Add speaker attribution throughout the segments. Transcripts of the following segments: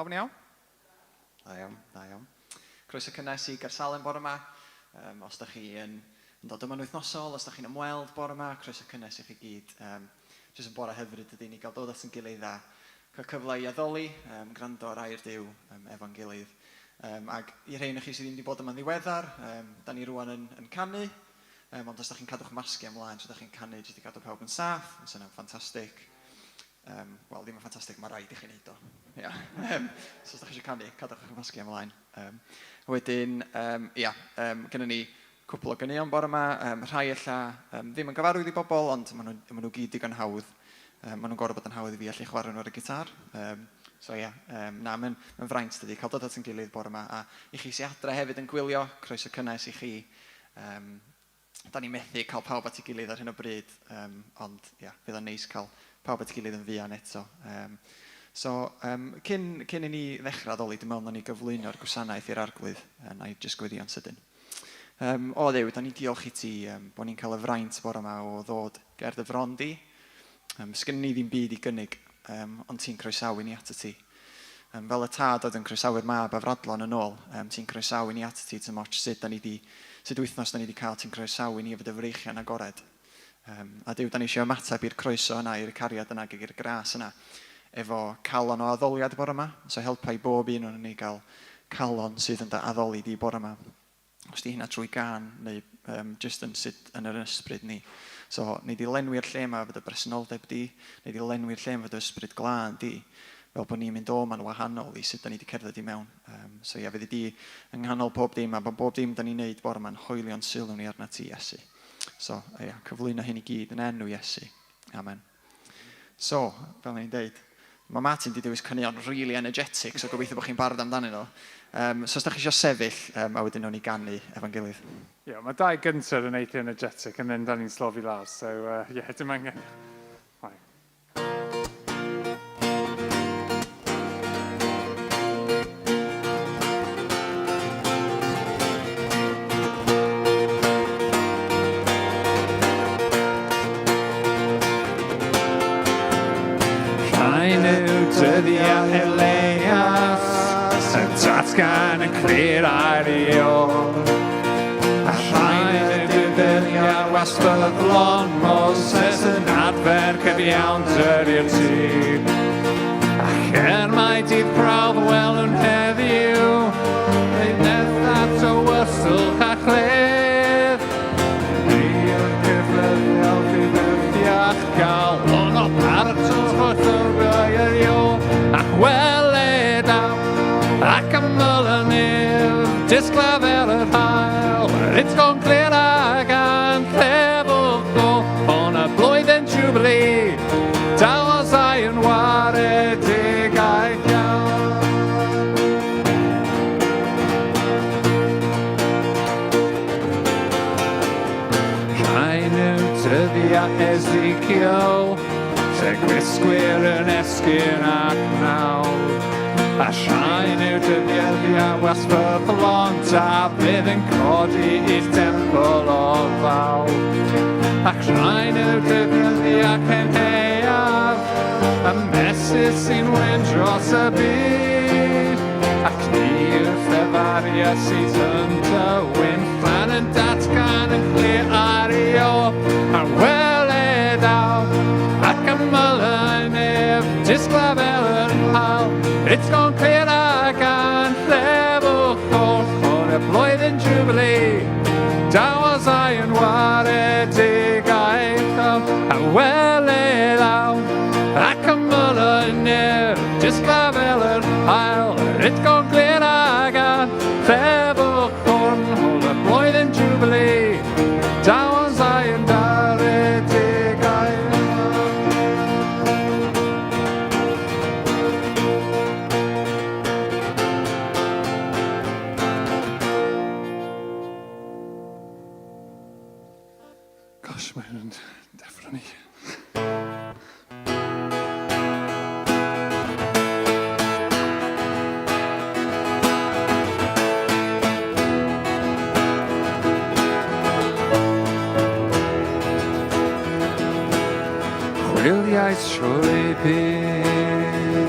Speaker 1: Pawb yn iawn? Da iawn, da iawn. Croeso cynnes i Gaersalem bore yma. Os da chi yn, yn dod yma'n wythnosol, os da chi'n ymweld bore yma, croeso cynnes i chi gyd. Jyst yn bore hyfryd ydy ni gael dod at yn gilydd a cael cyfle i addoli, gwrando ar air Duw efo'n gilydd. Ac i rhai ohonoch chi sydd ddim wedi bod yma'n ddiweddar, da ni rwan yn, yn canu, ond os da chi'n cadw'ch masgiau ymlaen tra da chi'n canu jyst i gadw pawb yn saff, fysa hynna'n ffantastig. Wel, ddim yn ffantastig, mae rhaid i chi wneud o. Ia. So os da chi eisiau canu, cadwch eich masgiau ymlaen. Wedyn, ia, gynnon ni cwpl o ganeuon bore yma, rhai ella ddim yn gyfarwydd i bobl, ond maen nhw, maen nhw gyd digon hawdd. Maen nhw'n gorfod bod yn hawdd i fi allu chwarae nhw ar y gitar. So ia, na, mae'n mae fraint dydy, cael dod at yn gilydd bore yma. A i chi sy adre hefyd yn gwylio, croeso cynnes i chi. Da ni methu cael pawb at ei gilydd ar hyn o bryd, ond ia, fydd o'n neis cael pawb at ei gilydd yn fuan eto. So, cyn, cyn i ni ddechrau addoli, dwi'n meddwl na ni gyflwyno'r gwasanaeth i'r Arglwydd. Na i jyst gweddïo'n sydyn. O Dduw, da ni'n diolch i ti bod ni'n cael y fraint bore yma o ddod ger dy fron di. Sgynnon ni ddim byd i gynnig, ond ti'n croesawu ni atat ti. Fel y tad oedd yn croesawu'r mab afradlon yn ôl, ti'n croesawu ni atat ti, dim ots sut da ni di, sut wythnos da ni di cael, ti'n croesawu ni efo dy freichiau'n agored. A Duw, da ni eisiau ymateb i'r croeso yna, i'r cariad yna, ac i'r gras yna, efo calon o addoliad bore yma. So helpa i bob un o'n ni gael calon sydd yn dy addoli di bore yma. Os di hynna trwy gân neu jyst yn sut yn yr ysbryd ni. So, nei di lenwi'r lle yma efo dy bresenoldeb di, nei di lenwi'r lle yma efo dy ysbryd glân di, fel bod ni'n mynd o 'ma'n wahanol i sut da ni 'di cerdded i mewn. So ia, fyddi di yng nghanol pob dim, a bod bob dim da ni'n neud bore 'ma'n hoelio'n sylw ni arnat ti, Iesu. So, ia, cyflwyno hyn i gyd yn enw Iesu. Amen. So, fel o'n i'n deud, mae Martin 'di dewis caneuon really energetic, so gobeithio bod chi'n barod amdanyn nhw. So os da chi eisiau sefyll, a wedyn wnawn ni ganu efo'n gilydd.
Speaker 2: Ie, yeah, mae dau gyntaf yn eitha energetic, and then da ni'n slofi lawr, so yeah, dim angen. Right. Rhain yw dyddiau Elias, yn datgan y clir air Io. A rhain yw dyddiau wasbyddlon Moses yn adfer cyfiawnder i'r tir. Ac er mai dydd prawf welwn heddiw, ei nerth at tywyswch a chledd. Disglafer yr haul, it's gone clear ag an llefwch o on y blwyddyn Jubilee, daw o Zion waredigaeth iawn. Rhain yw dyddiau Ezekiel, lle gwisgwyr yn esgyn ac nawr. A rhain yw dyddiau wasfyddlon Dafydd yn codi i'r temple o fawr. Ac rhain yw dyddiau cenheuaf, y mesur sy'n wyn dros y byd. Ac ni yw'r llefaria sydd yn dywyn llan yn datgan yn clir ar io a weled awr ac ymyl yn ef disglair fel yr haul. It's gone clear ac an llefwch oll o'r y blwyddyn Jubilee. Daw o Zion waredigaeth a weled awr ac ymyl yn ef disglair fel yr haul. It's gone clear ac an llefwch hwn hwn y blwyddyn Jubilee. Daw o Zion daredigaeth. Gosh, mae hyn yn deffro ni. Chwiliais trwy byd.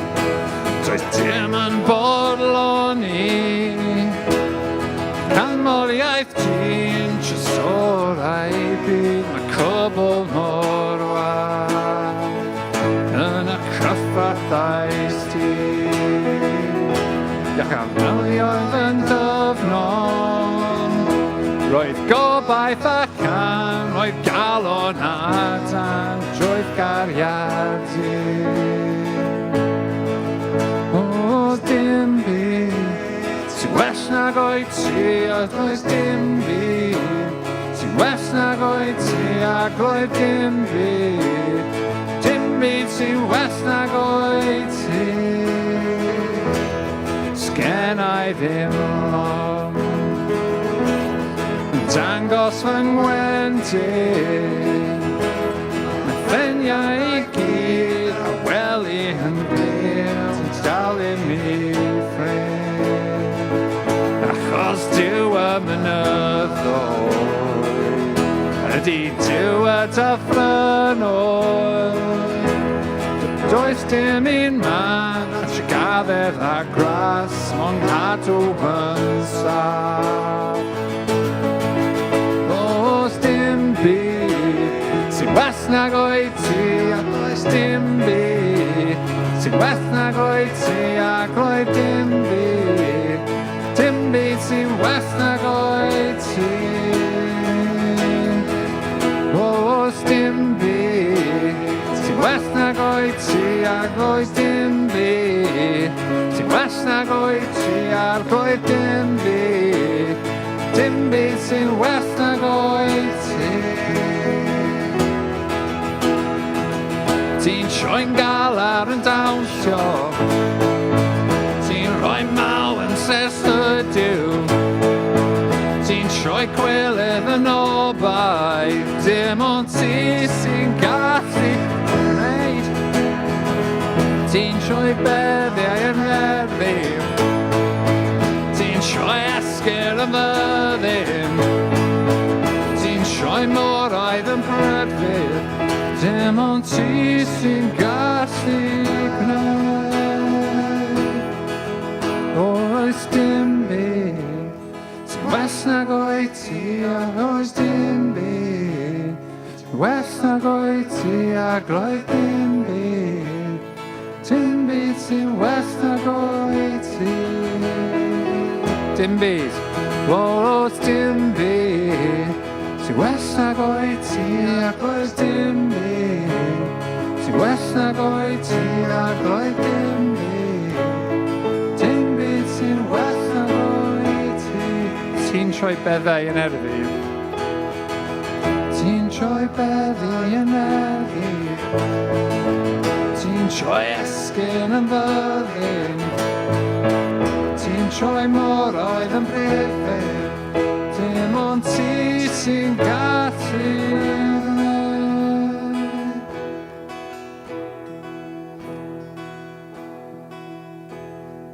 Speaker 2: Does dim yn bodloni Canmoliaeth ti'n trysorau byd. Mae cwbl mor wag yn y cyffathais ti. Iach am melioedd yn dyfnon, roedd gobaith a can, roedd galon a tan, drwy'r gariad ti. O, dim byd sy'n well nag oed ti, a does dim byd sy'n well nag oed ti, a gloedd dim byd, dim byd sy'n well nag oed ti. Sgen i ddim ond yn dangos fy ngwendid. Mae ffeniau i gyd a weli yn glir yn dal i mi ffrind. Achos Duw y mynyddoedd ydy Duw y dyffrynnoedd. Does dim un man a trugaredd a gras mo'n nghadw yn saff. Oes dim byd sy'n well nag oed ti, a does dim byd sy'n well nag oed ti, a gloedd dim byd, dim byd sy'n well nag oed ti. Oes dim byd sy'n well nag oed ti, a gloedd dim byd sy'n well nag oed ti, a gloedd dim byd, dim byd sy'n well nag oed ti. Ti'n troi'n galar yn dawnsio, ti'n rhoi maw yn ses y Duw, ti'n troi cwilydd yn obaith, dim ond ti sy'n gallu gwneud. Ti'n troi beddiau yn herddi, ti'n troi esgyrn yn fyddin, ti'n troi moroedd yn prydferth, dim ond ti sy'n gallu gwneud. Oes dim byd sy'n well nag oed ti, a oes dim byd sy'n well nag oed ti, a gloedd dim byd, dim byd sy'n well nag oed ti. Dim byd, oes dim byd sy'n well nag oed ti, a oes dim byd sy'n well nag oed ti, a gloedd dim byd, dim byd sy'n well nag oed ti. Ti'n troi beddau yn erddi, ti'n troi beddau yn erddi, ti'n troi esgyrn yn fyddin, ti'n troi moroedd yn brifyrdd, dim ond ti sy'n gallu gwneud.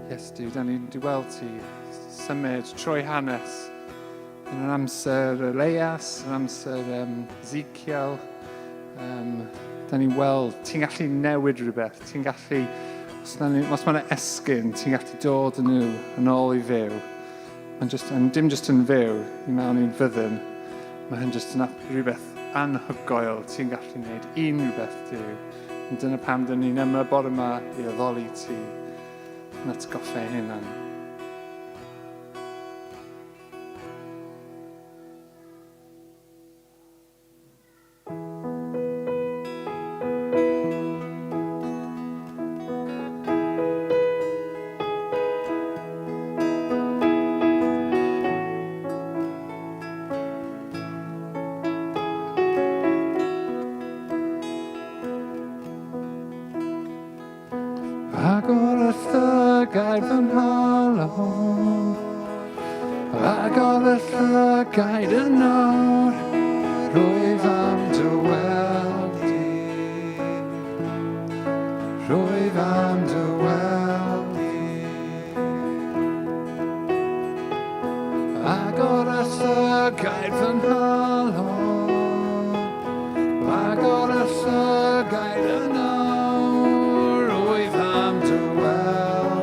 Speaker 2: Yes, Duw, da ni'n di weld ti symud trwy hanes yn yr amser Elias, yn amser Ezekiel. Da ni'n weld, ti'n gallu newid rhywbeth, ti'n gallu, os, na, os mae yna esgyrn, ti'n gallu dod yn nhw yn ôl i fyw. Mae'n just, yn, dim just yn fyw i mewn i'n fyddin, mae hyn just yn rhywbeth anhygoel, ti'n gallu gwneud unrhyw beth, Duw. Ond dyna pam dyn ni'n yma bore yma i addoli ti yn atgoffa ein hunan. Agor y llygaid fy nghalon, agor y llygaid yn awr, rwyf am dy weld di, rwyf am dy weld di. Agor y llygaid fy nghalon, agor y llygaid yn awr, rwyf am dy weld.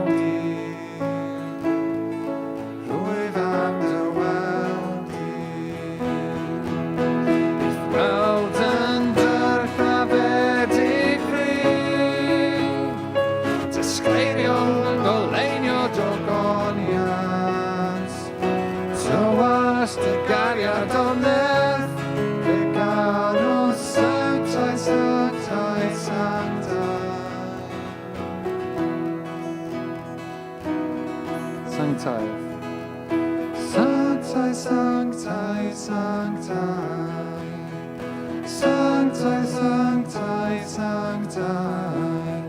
Speaker 2: Sanctaidd. Sanctaidd, sanctaidd, sanctaidd. Sanctaidd, sanctaidd, sanctaidd.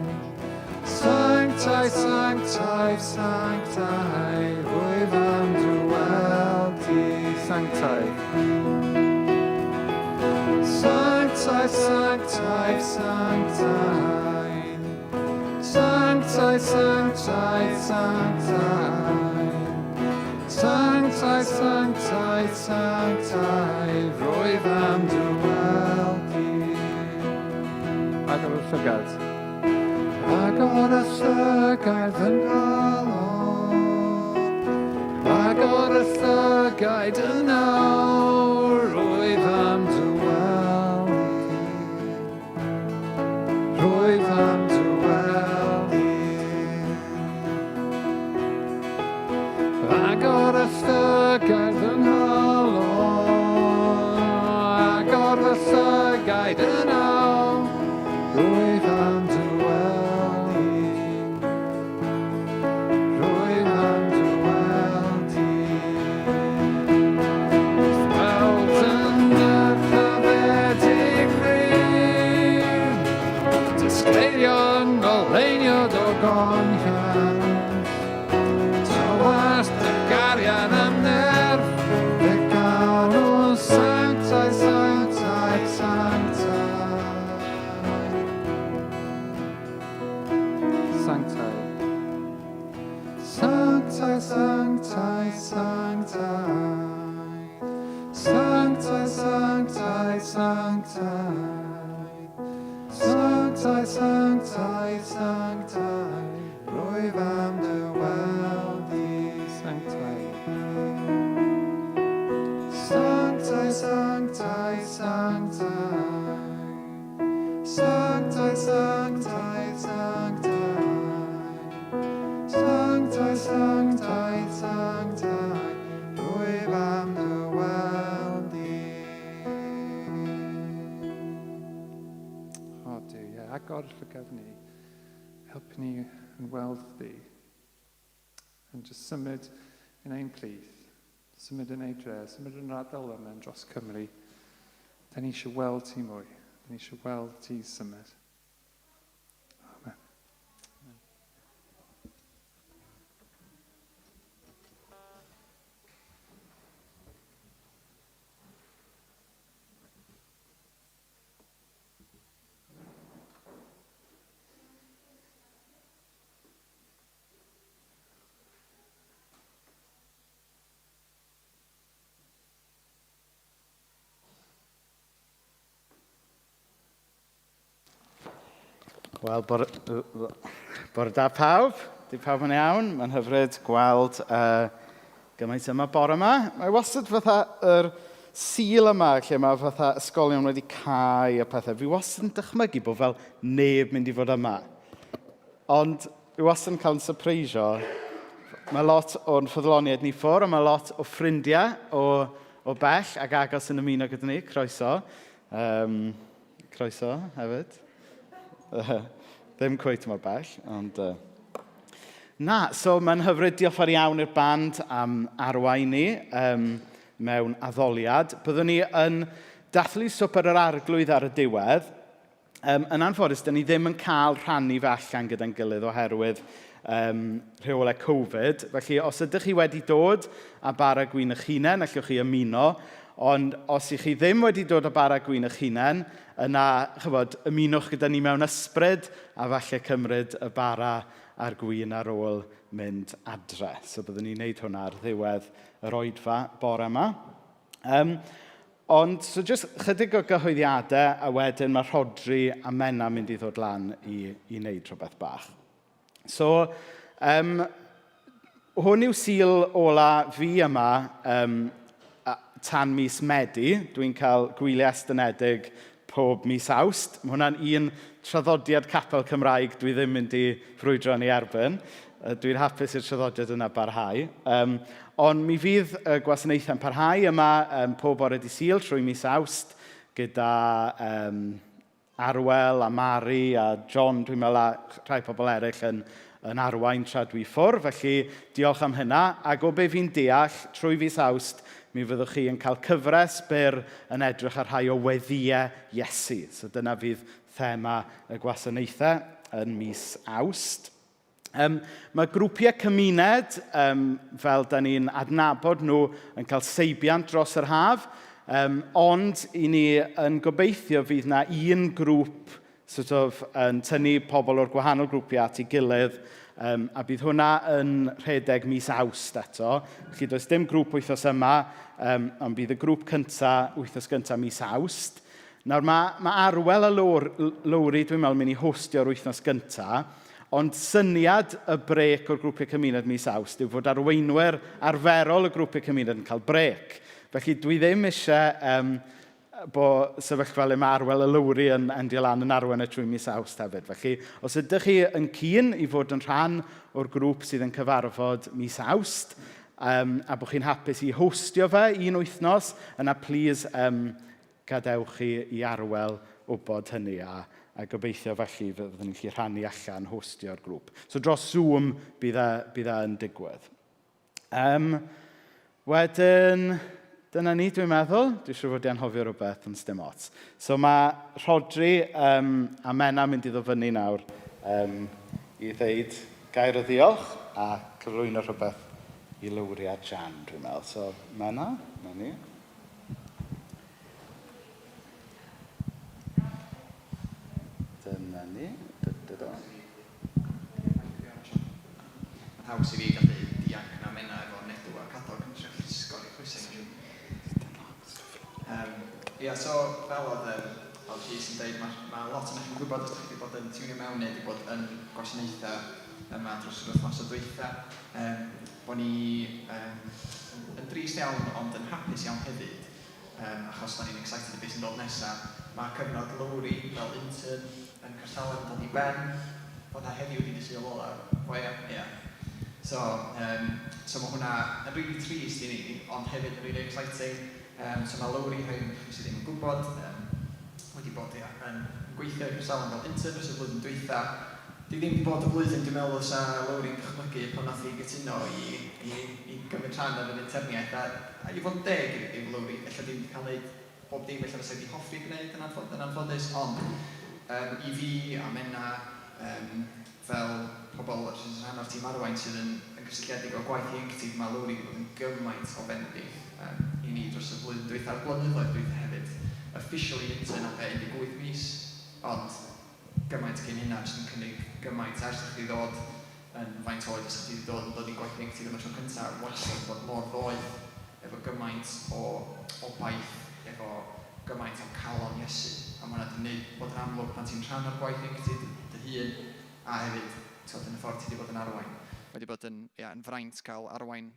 Speaker 2: Sanctaidd, sanctaidd, sanctaidd. Rwyf am dy weld di. Sanctaidd. Sanctaidd, sanctaidd, sanctaidd. Sanctaidd, sanctaidd, sanctaidd. Sanctaidd, sanctaidd, sanctaidd. Rwyf am dy weld di. Agor y llygad. Agor y llygaid yn nghalon. Agor y llygaid yn awr. Rwyf am dy weld di. Rwyf am dy weld di. Agor y llygaid yn nghalon. Agor y llygaid yn awr. Rwyf am dy weld di. Rwyf am dy weld di. Weld yn dyrchafedig rif, disgleirio yng ngoleuni dy ogoniant. Tywallt dy gariad am nerth, fe ganwn sanctaidd, sanctaidd, sanctaidd. Sanctaidd. Sanctaidd, sanctaidd, sanctaidd. Sanctaidd, sanctaidd, sanctaidd. Sanctaidd, sanctaidd, sanctaidd. Rwyf am dy weld di. Sanctaidd. Sanctaidd, sanctaidd, sanctaidd. Sanctaidd, sanctaidd, sanctaidd. Sanctaidd, sanctaidd, sanctaidd. Rwyf am dy weld di. O Duw, ie, agor llygad ni. Helpu ni yn weld di. Yn just symud yn ein plith. Symud yn ein dre, symud yn yr ardal yma yn dros Cymru. Da ni eisiau weld ti mwy. Da ni eisiau weld ti symud. Amen.
Speaker 3: Wel, bore, bore da pawb. Di pawb yn iawn? Mae'n hyfryd gweld gymaint yma bore yma. Mae wastad fatha yr Sul yma lle mae fatha ysgolion wedi cau a pethau. Fi wastad yn dychmygu bod fel neb mynd i fod yma. Ond fi wastad yn cael yn sypreisio. Mae lot o'n ffyddloniaid ni ffwrdd, a mae lot o ffrindiau o bell ac agos yn ymuno gyda ni. Croeso. Croeso hefyd. Ddim cweit mor bell, ond... Na, so mae'n hyfryd, diolch fawr iawn i'r band am arwain ni mewn addoliad. Byddwn ni yn dathlu Swper yr Arglwydd ar y diwedd. Yn anffodus, dyn ni ddim yn cael rhannu fe allan gyda'n gilydd oherwydd rheolau Covid. Felly, os ydych chi wedi dod â bara gwin eich hunain, allwch chi ymuno. Ond os ych chi ddim wedi dod â bara gwin eich hunain, yna, chybod, ymunwch gyda ni mewn ysbryd a falle cymryd y bara a'r gwin ar ôl mynd adre. So byddwn ni'n neud hwnna ar ddiwedd yr oedfa bore yma. Ond, so jyst chydig o gyhoeddiadau, a wedyn mae Rhodri a Menna mynd i ddod lan i wneud rhywbeth bach. So, hwn yw Sul ola fi yma tan mis Medi. Dwi'n cael gwyliau estynedig pob mis Awst. Mae hwnna'n un traddodiad capel Cymraeg dwi ddim mynd i frwydro yn ei erbyn. Dwi'n hapus i'r traddodiad yna barhau. Ond mi fydd y gwasanaethau'n parhau yma pob bore dydd Sul trwy mis Awst gyda Arwel a Mari a John, dwi'n meddwl, a rhai pobl eraill yn yn arwain tra dwi ffwr, felly diolch am hynna. Ac o be fi'n deall, trwy fis Awst, mi fyddwch chi yn cael cyfres byr yn edrych ar rhai o weddïau Iesu. So dyna fydd thema y gwasanaethau yn mis Awst. Mae grwpiau cymuned, fel da ni'n adnabod nhw, yn cael seibiant dros yr haf, ond i ni yn gobeithio fydd na un grŵp sort of, yn tynnu pobl o'r gwahanol grwpiau at ei gilydd, a bydd hwnna yn rhedeg mis Awst eto. Felly does dim grŵp wythnos yma, ond bydd y grŵp cyntaf wythnos gyntaf mis Awst. Nawr mae, mae Arwel a Lowri, dwi'n meddwl, mynd i hostio'r wythnos gyntaf, ond syniad y brec o'r grwpiau cymuned mis Awst yw fod arweinwyr arferol y grwpiau cymuned yn cael brec. Felly dwi ddim eisiau bo sefyllfa le mae Arwel a Lowri yn endio lan yn arwain y trwy mis Awst hefyd. Felly, os ydych chi yn keen i fod yn rhan o'r grŵp sydd yn cyfarfod mis Awst, a bod chi'n hapus i hostio fe un wythnos, yna please gadewch chi i Arwel wybod hynny a, a gobeithio felly fyddwn ni'n gallu rhannu allan hostio'r grŵp. So dros Zoom bydd e, bydd e yn digwydd. Wedyn, dyna ni dwi'n meddwl. Dwi'n siŵr fod i anghofio rhywbeth yn sdim ots. So mae Rhodri a Menna mynd i ddod fyny nawr i ddeud gair o ddiolch a cyflwyno rhywbeth i Lowri a Jan, dwi'n meddwl. So Menna, na ni. Dyna ni. Da, da.
Speaker 1: Mae'n haws i fi gallu dianc na Menna efo Nedw a Cadog yn trio llusgo ni chwysau ni. Ia, so fel oedd yym oedd Rhys yn deud, ma' ma' lot ohonoch chi'n gwybod os dach chi 'di bod yn tiwnio mewn neu 'di bod yn gwasanaethau yma dros yr wythnosau dwytha, yym bo' ni yym yn yn drist iawn ond yn hapus iawn hefyd, yym achos 'dan ni'n excited i be' sy'n dod nesa. Ma' cyfnod Lowri fel intern yn Caersalem yn dod i ben, fatha heddiw 'di dy Sul ola, o ia? Ia. So yym so ma' hwnna yn rili trist i ni, ond hefyd yn rili exciting. Yym so ma' Lowri, rhai ohonoch chi sy ddim yn gwybod, yym wedi bod ia yn gweithio i Caersalem fel intern ers y flwyddyn dwytha. 'Di ddim 'di bod y flwyddyn dwi'n meddwl fysa Lowri'n dychmygu pan nath hi gytuno i i i gymryd rhan yn yr interniaeth a a i fod yn deg i i Lowri ella ddim 'di cael neud bob dim ella fysa hi 'di hoffi gwneud yn anffo- yn anffodus ond yym i fi a Menna yym fel pobl sy'n rhan o'r tîm arwain sydd yn yn gysylltiedig â gwaith ieuenctid ma' Lowri 'di bod yn gymaint o fendith yym i ni dros y flwyddyn dwytha a'r blynyddoedd dwytha hefyd. Officially intern am be' 18 mis? Ond gymaint cyn hynna jyst yn cynnig gymaint ers i chdi ddod yn faint oed fysa chdi 'di dod yn dod i gwaith ieuenctid am y tro cynta wastad yn bod mor ddoeth efo gymaint o obaith efo gymaint o calon Iesu a ma' hwnna 'di neud bod yn amlwg pan ti'n rhan o'r gwaith ieuenctid dy hun a hefyd t'wod yn y ffordd ti 'di bod yn arwain. Mae 'di bod yn ia yn fraint cael arwain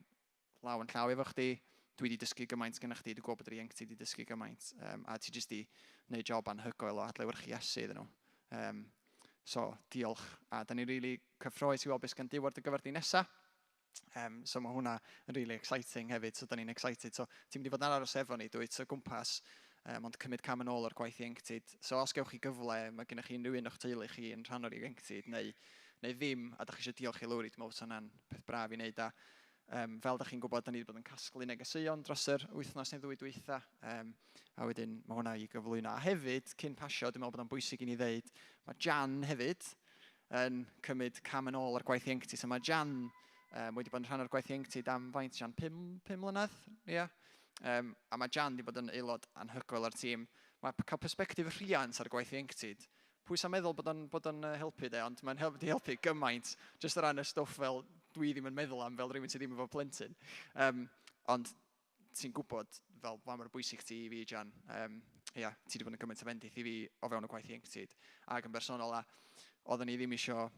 Speaker 1: law yn llaw efo chdi. Dwi 'di dysgu gymaint gennych chdi, dwi'n gwybod bod yr ieuenctid 'di dysgu gymaint um, a ti jyst 'di wneud job anhygoel o adlewyrchu Iesu iddyn nhw. Um, so, diolch. A da ni'n rili really cyffroes i weld beth sgan Duw ar dy gyfer di nesa. So mae hwnna yn really exciting hefyd, so da ni'n excited. So ti'n mynd i fod yn aros efo ni dwyt o gwmpas, ond cymryd cam yn ôl o'r gwaith ieuenctid. So os gewch chi gyfle, mae gennych chi unrhyw un o'ch teulu chi yn rhan o'r ieuenctid neu, neu ddim, a da chi eisiau diolch i Lowri, dwi'n meddwl fysa hwnna'n peth braf i wneud. A um, fel da chi'n gwybod, da ni wedi bod yn casglu negeseuon dros yr wythnos neu ddwy dwytha, a wedyn mae hwnna i gyflwyno. A hefyd, cyn pasio, dwi'n meddwl bod o'n bwysig i ni ddeud, mae Jan hefyd yn cymryd cam yn ôl ar gwaith ieuenctid. So mae Jan wedi bod yn rhan o'r gwaith ieuenctid am faint, Jan? 5 mlynedd? Ia. Yeah. A mae Jan wedi bod yn aelod anhygoel o'r tîm. Mae cael perspektif rhiant ar gwaith ieuenctid, pwy sa'n meddwl bod o'n, bod o'n helpu de, ond mae'n help, wedi helpu gymaint, jyst o ran y stwff fel dwi ddim yn meddwl am fel rhywun sydd ddim efo plentyn. Ond ti'n gwybod fel pa mor bwysig ti i fi, Jan. Ia, ti wedi bod yn gymaint o fendith i fi o fewn y gwaith ieuenctid ac yn bersonol, a oedden ni ddim isio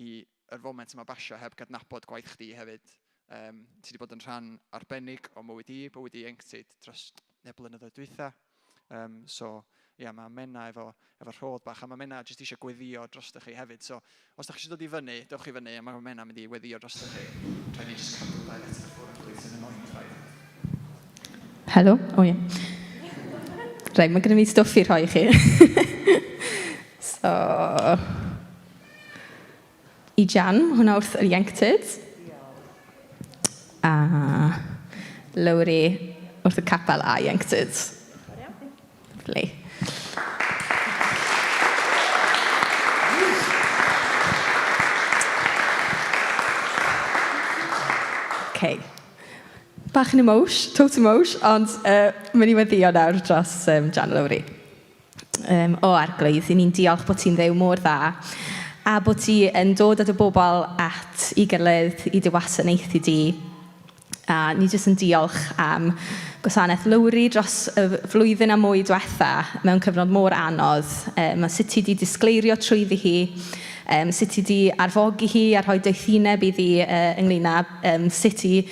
Speaker 1: i yr foment yma basio heb gydnabod gwaith chdi hefyd. Ti wedi bod yn rhan arbennig o mywyd i, bywyd ieuenctid dros y blynyddoedd dwytha. So, ia, yeah, mae Menna efo, efo rhodd bach, a mae Menna jyst eisiau gweddio drostoch chi hefyd. So, os da chi eisiau dod i fyny, dewch i fyny, a mae Menna mynd i weddio drostoch chi. Rhaid ni jyst cadw dau fetr ffwrdd yn gilydd sy'n annoying rhaid.
Speaker 4: Helo? O ie. Reit, mae gennym ni stwff i rhoi i chi. So... I Jan, hwnna wrth yr ieuenctid. A Lowri wrth y capel a ieuenctid. Lyfli. Ok. Bach yn emosh, total emosh, ond mynd i weddïo nawr dros Jan a Lowri. O Arglwydd, 'y ni'n diolch bod ti'n Dduw mor dda a bod ti yn dod â dy bobl at ei gilydd i dy wasanaethu di. A ni jyst yn diolch am gwasanaeth Lowri dros y flwyddyn a mwy diwetha mewn cyfnod mor anodd. A sut ti 'di disgleirio trwyddi hi, sut ti 'di arfogi hi a rhoi doethineb iddi ynglyn â sut i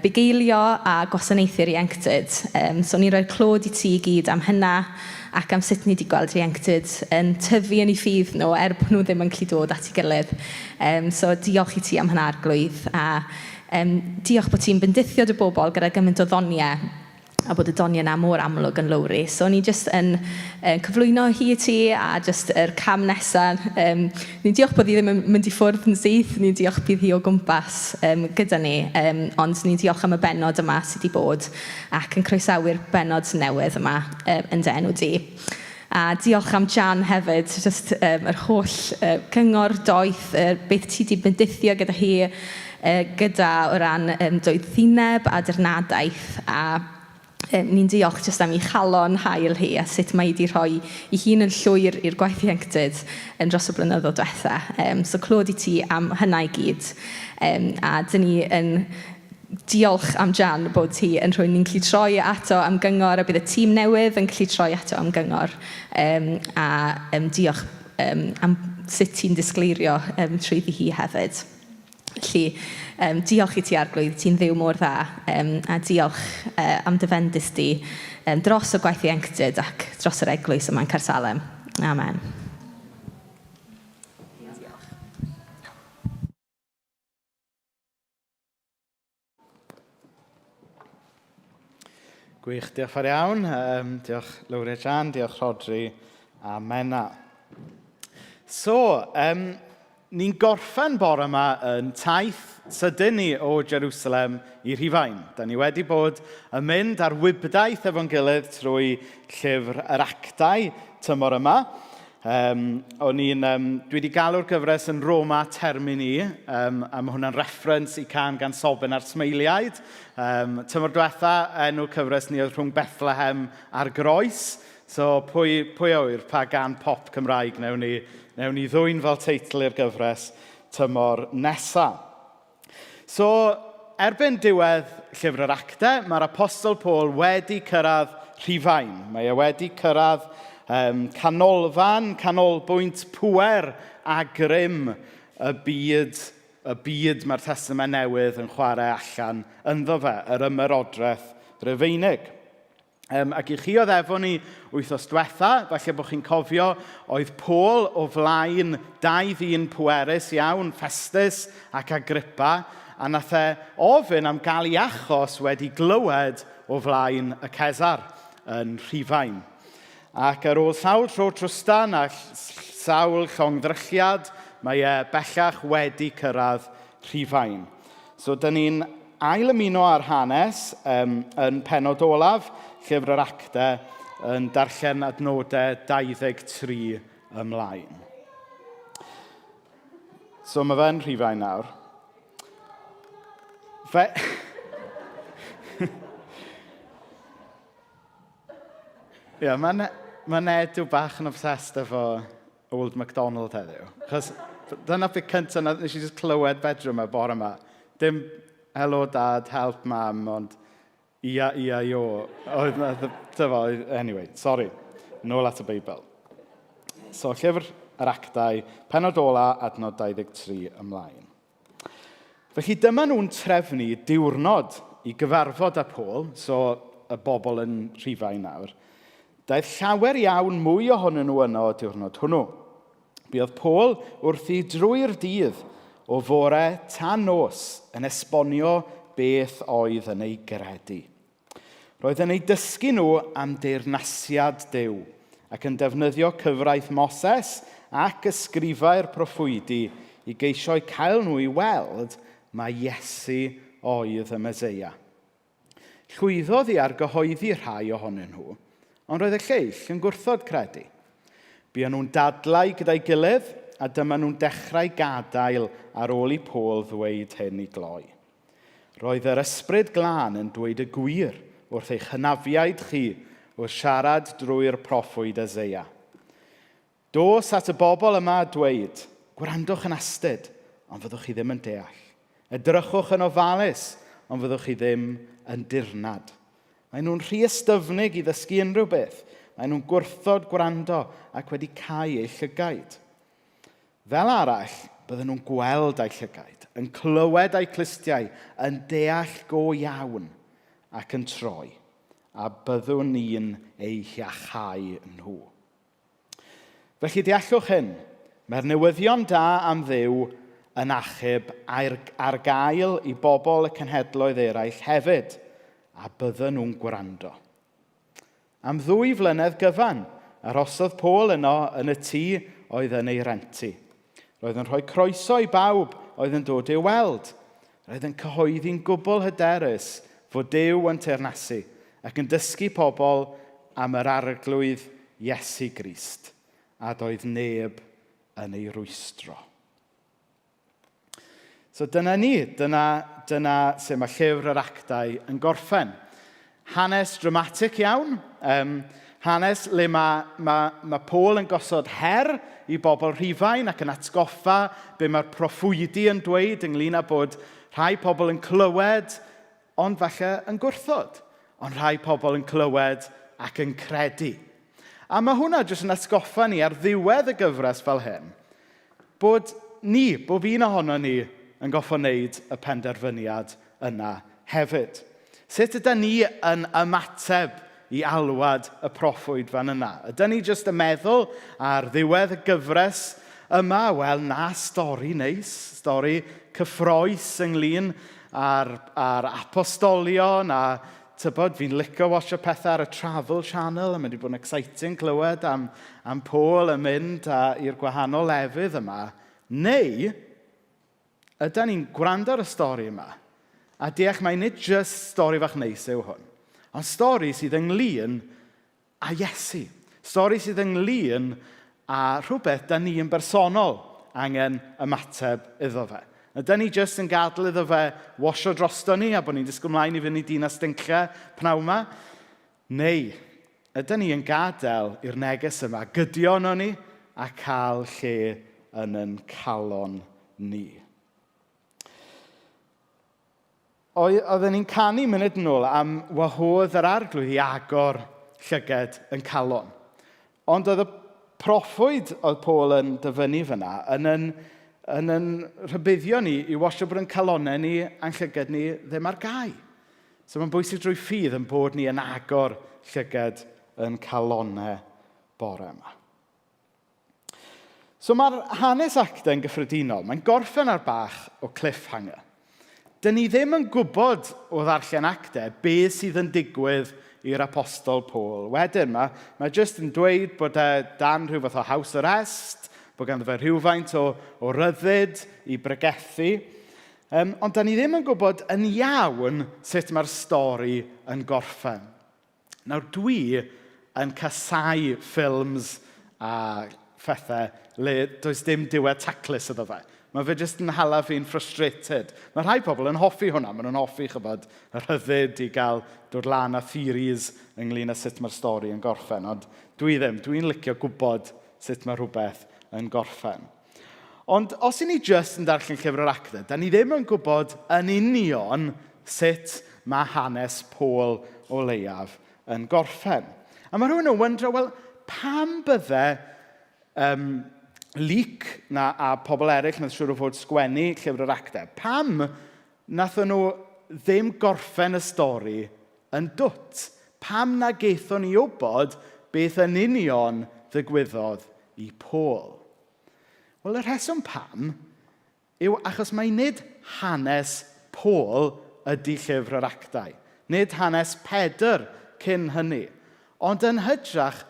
Speaker 4: bugeilio a gwasanaethu'r ieuenctid. So ni'n rhoi'r clod i ti i gyd am hynna ac am sut ni 'di gweld ieuenctid yn tyfu yn eu ffydd nhw er bod nhw ddim yn gallu dod at ei gilydd. So diolch i ti am hynna, Arglwydd. A diolch bod ti'n bendithio dy bobl gyda gymaint o ddoniau a bod y doniau 'na mor amlwg yn Lowri. So ni jyst yn cyflwyno hi i ti a jyst yr cam nesa. Ni'n diolch bod hi ddim yn mynd i ffwrdd yn syth. Ni'n diolch bydd hi o gwmpas gyda ni. Ond ni'n diolch am y bennod yma sy 'di bod ac yn croesawu'r bennod newydd yma yn dy enw di. A diolch am Jan hefyd, jyst yr holl cyngor doeth, beth ti 'di bendithio gyda hi gyda o ran doethineb a dirnadaeth. A ni'n diolch jyst am ei chalon hael hi a sut mae hi 'di rhoi ei hun yn llwyr i'r gwaith ieuenctid yn dros y blynyddoedd diwetha. So clod i ti am hynna i gyd. A dan ni yn diolch am Jan bod hi yn rhywun ni'n gallu troi ato am gyngor a bydd y tîm newydd yn gallu troi ato am gyngor. A diolch am sut ti'n disgleirio trwyddi hi hefyd. Felly diolch i ti, Arglwydd, ti'n Dduw mor dda. A diolch am dy fendith di dros y gwaith ieuenctid ac dros yr eglwys yma yn Caersalem. Amen.
Speaker 3: Gwych, diolch fawr iawn. Diolch Lowri a Jan, diolch Rhodri a Menna. So, ni'n gorffen bore yma yn taith sydyn ni o Jerusalem i Rhufain. Da ni wedi bod yn mynd ar wibdaith efo'n gilydd trwy llyfr yr Actau tymor yma. O'n i'n, dwi wedi galw'r gyfres yn Roma Termini, a mae hwnna'n reference i can gan Sobin a'r Smeiliaid. Tymor diwetha, enw cyfres ni oedd Rhwng Bethlehem a'r Groes. So pwy a ŵyr pa gan pop Cymraeg newn ni ddwyn fel teitl i'r gyfres tymor nesa. So, erbyn diwedd llyfr yr Actau, mae'r Apostol Paul wedi cyrraedd Rhufain. Mae e wedi cyrraedd canolfan, canolbwynt pŵer a grym y byd mae'r Testament Newydd yn chwarae allan ynddo fe, yr ymerodraeth Rufeinig. Ac i chi oedd efo ni wythnos diwetha, falle bod chi'n cofio, oedd Paul o flaen dau ddyn pwerus iawn, Festus ac Agrippa, a nath e ofyn am gael ei achos wedi glywed o flaen y Cesar yn Rhufain. Ac ar ôl sawl tro trwstan a sawl llongddrychiad, mae e bellach wedi cyrraedd Rhufain. So, dyn ni'n ail ymuno â'r hanes yn pennod olaf llyfr yr Actau yn darllen adnodau 23 ymlaen. So mae fe'n Rhufain nawr. Fe... Ie, yeah, mae ma Nedw bach yn obsessed efo Old MacDonald heddiw. Achos dyna beth cyntaf nes i just clywed bedroom y bore yma. Dim hello dad, help mam, ond ia, ia, io. Oedd na, dyfa, anyway, sorry. Nôl at y Beibl. So, llyfr yr Actau, pennod ola, adnod 23 ymlaen. Felly dyma nhw'n trefnu diwrnod i gyfarfod â Paul, so y bobl yn Rhufain nawr. Daeth llawer iawn mwy ohonyn nhw yno y diwrnod hwnnw. Buodd Paul wrthi drwy'r dydd o fore tan nos yn esbonio beth oedd yn ei gredu. Roedd yn eu dysgu nhw am deyrnasiad Duw ac yn defnyddio cyfraith Moses ac ysgrifau'r proffwydi i geisio'u cael nhw i weld mai Iesu oedd y Meseia. Llwyddodd i argyhoeddi rhai ohonyn nhw, ond roedd y lleill yn gwrthod credu. Buon nhw'n dadlau gyda'i gilydd, a dyma nhw'n dechrau gadael ar ôl i Paul ddweud hyn i gloi. Roedd yr Ysbryd Glân yn dweud y gwir wrth eich hynafiaid chi wrth siarad drwy'r proffwyd Eseia. Dos at y bobl yma a dweud, 'Gwrandwch yn astud, ond fyddwch chi ddim yn deall. Edrychwch yn ofalus, ond fyddwch chi ddim yn dirnad. Maen nhw'n rhy ystyfnig i ddysgu unrhyw beth. Maen nhw'n gwrthod gwrando ac wedi cau eu llygaid. Fel arall, bydden nhw'n gweld â'u llygaid, yn clywed â'u clustiau, yn deall go iawn ac yn troi, a byddwn ni'n eu hiachau nhw. Felly deallwch hyn, mae'r newyddion da am Dduw yn achub ar gael i bobl y cenhedloedd eraill hefyd, a bydden nhw'n gwrando. Am ddwy flynedd gyfan, arhosodd Paul yno yn y tŷ oedd yn ei rentu. Roedd yn rhoi croeso i bawb oedd yn dod i'w weld. Roedd yn cyhoeddi'n gwbl hyderus fod Duw yn teyrnasu ac yn dysgu pobl am yr Arglwydd Iesu Grist, a doedd neb yn ei rwystro. So dyna ni, dyna, dyna sut mae llyfr yr actau yn gorffen. Hanes dramatic iawn, um, hanes le mae, mae, mae Paul yn gosod her i bobl Rhufain ac yn atgoffa be mae'r proffwydi yn dweud ynglyn â bod rhai pobl yn clywed ond falle yn gwrthod, ond rhai pobl yn clywed ac yn credu. A mae hwnna jyst yn atgoffa ni ar ddiwedd y gyfres fel hyn, bod ni, bob un ohono ni, yn goffo wneud y penderfyniad yna hefyd. Sut ydy ni yn ymateb i alwad y proffwyd fan yna? Ydy ni jyst yn meddwl ar ddiwedd y gyfres yma, wel na, stori neis, stori cyffroes ynglyn â'r, â'r apostolion a tybod, fi'n licio watcho pethau ar y Travel Channel a mae wedi bod yn exciting clywed am, am Paul yn mynd i'r gwahanol lefydd yma. Neu, ydy ni'n gwrando ar y stori yma a deall mai nid jyst stori fach neis yw hwn, ond stori sydd ynglyn â Iesu. Stori sydd ynglyn â rhywbeth da ni yn bersonol angen ymateb iddo fe. Ydy ni jyst yn gadael iddo fe wasio drosto ni a bod ni'n disgwyl mlaen i fynd i dinas Dinlle pnawn yma? Neu ydy ni yn gadael i'r neges yma gydio yno ni a cael lle yn yn calon ni? Oedden ni'n canu munud yn ôl am wahodd yr arglwydd i agor llyged yn calon. Ond oedd y proffwyd oedd Paul yn dyfynnu fyna yn yn, yn, yn rhybuddio ni i wasio bod yn calonau ni a'n llyged ni ddim ar gau. So mae'n bwysig drwy ffydd yn bod ni yn agor llyged yn calonau bore yma. So mae'r hanes actau yn gyffredinol, mae'n gorffen ar bach o cliffhanger. Dyn ni ddim yn gwybod o ddarllen actau beth sydd yn digwydd i'r apostol Paul. Wedyn, mae, mae jyst yn dweud bod e dan rhyw fath o house arrest, bod ganddo fe rhywfaint o, o ryddid i bregethu. Um, ond da ni ddim yn gwybod yn iawn sut mae'r stori yn gorffen. Nawr dwi yn casáu ffilms a phethau le does dim diwedd taclus iddo fe. Mae fe jyst yn hala fi'n frustrated. Mae rhai pobl yn hoffi hwnna. Maen nhw'n hoffi, chybod, y rhyddid i gael dod lan â theories ynglyn â sut mae'r stori yn gorffen. Ond dwi ddim. Dwi'n licio gwybod sut mae rhywbeth yn gorffen. Ond os i ni jyst yn darllen llyfr yr actau, da ni ddim yn gwybod yn union sut mae hanes Paul o leiaf yn gorffen. A mae rhywun yn wyndro, wel, pam bydde um, Luc na, a pobl eraill nath siŵr o fod sgwennu llyfr yr actau, pam nath nhw ddim gorffen y stori yn dwt? Pam na gaethon ni wybod beth yn union ddigwyddodd i Paul? Wel, y rheswm pam yw achos mai nid hanes Paul ydy llyfr yr actau. Nid hanes Pedr cyn hynny. Ond yn hytrach,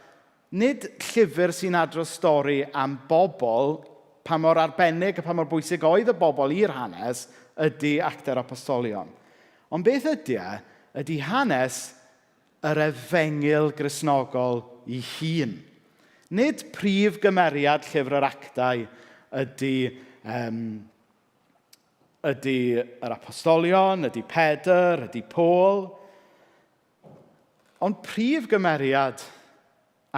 Speaker 3: nid llyfr sy'n adrodd stori am bobl pa mor arbennig a pa mor bwysig oedd y bobl i'r hanes ydy Actau'r Apostolion. Ond beth ydy e, ydy hanes yr efengyl Gristnogol ei hun. Nid prif gymeriad Llyfr yr Actau ydy, um, ydy yr Apostolion, ydy Pedr, ydy Paul. Ond prif gymeriad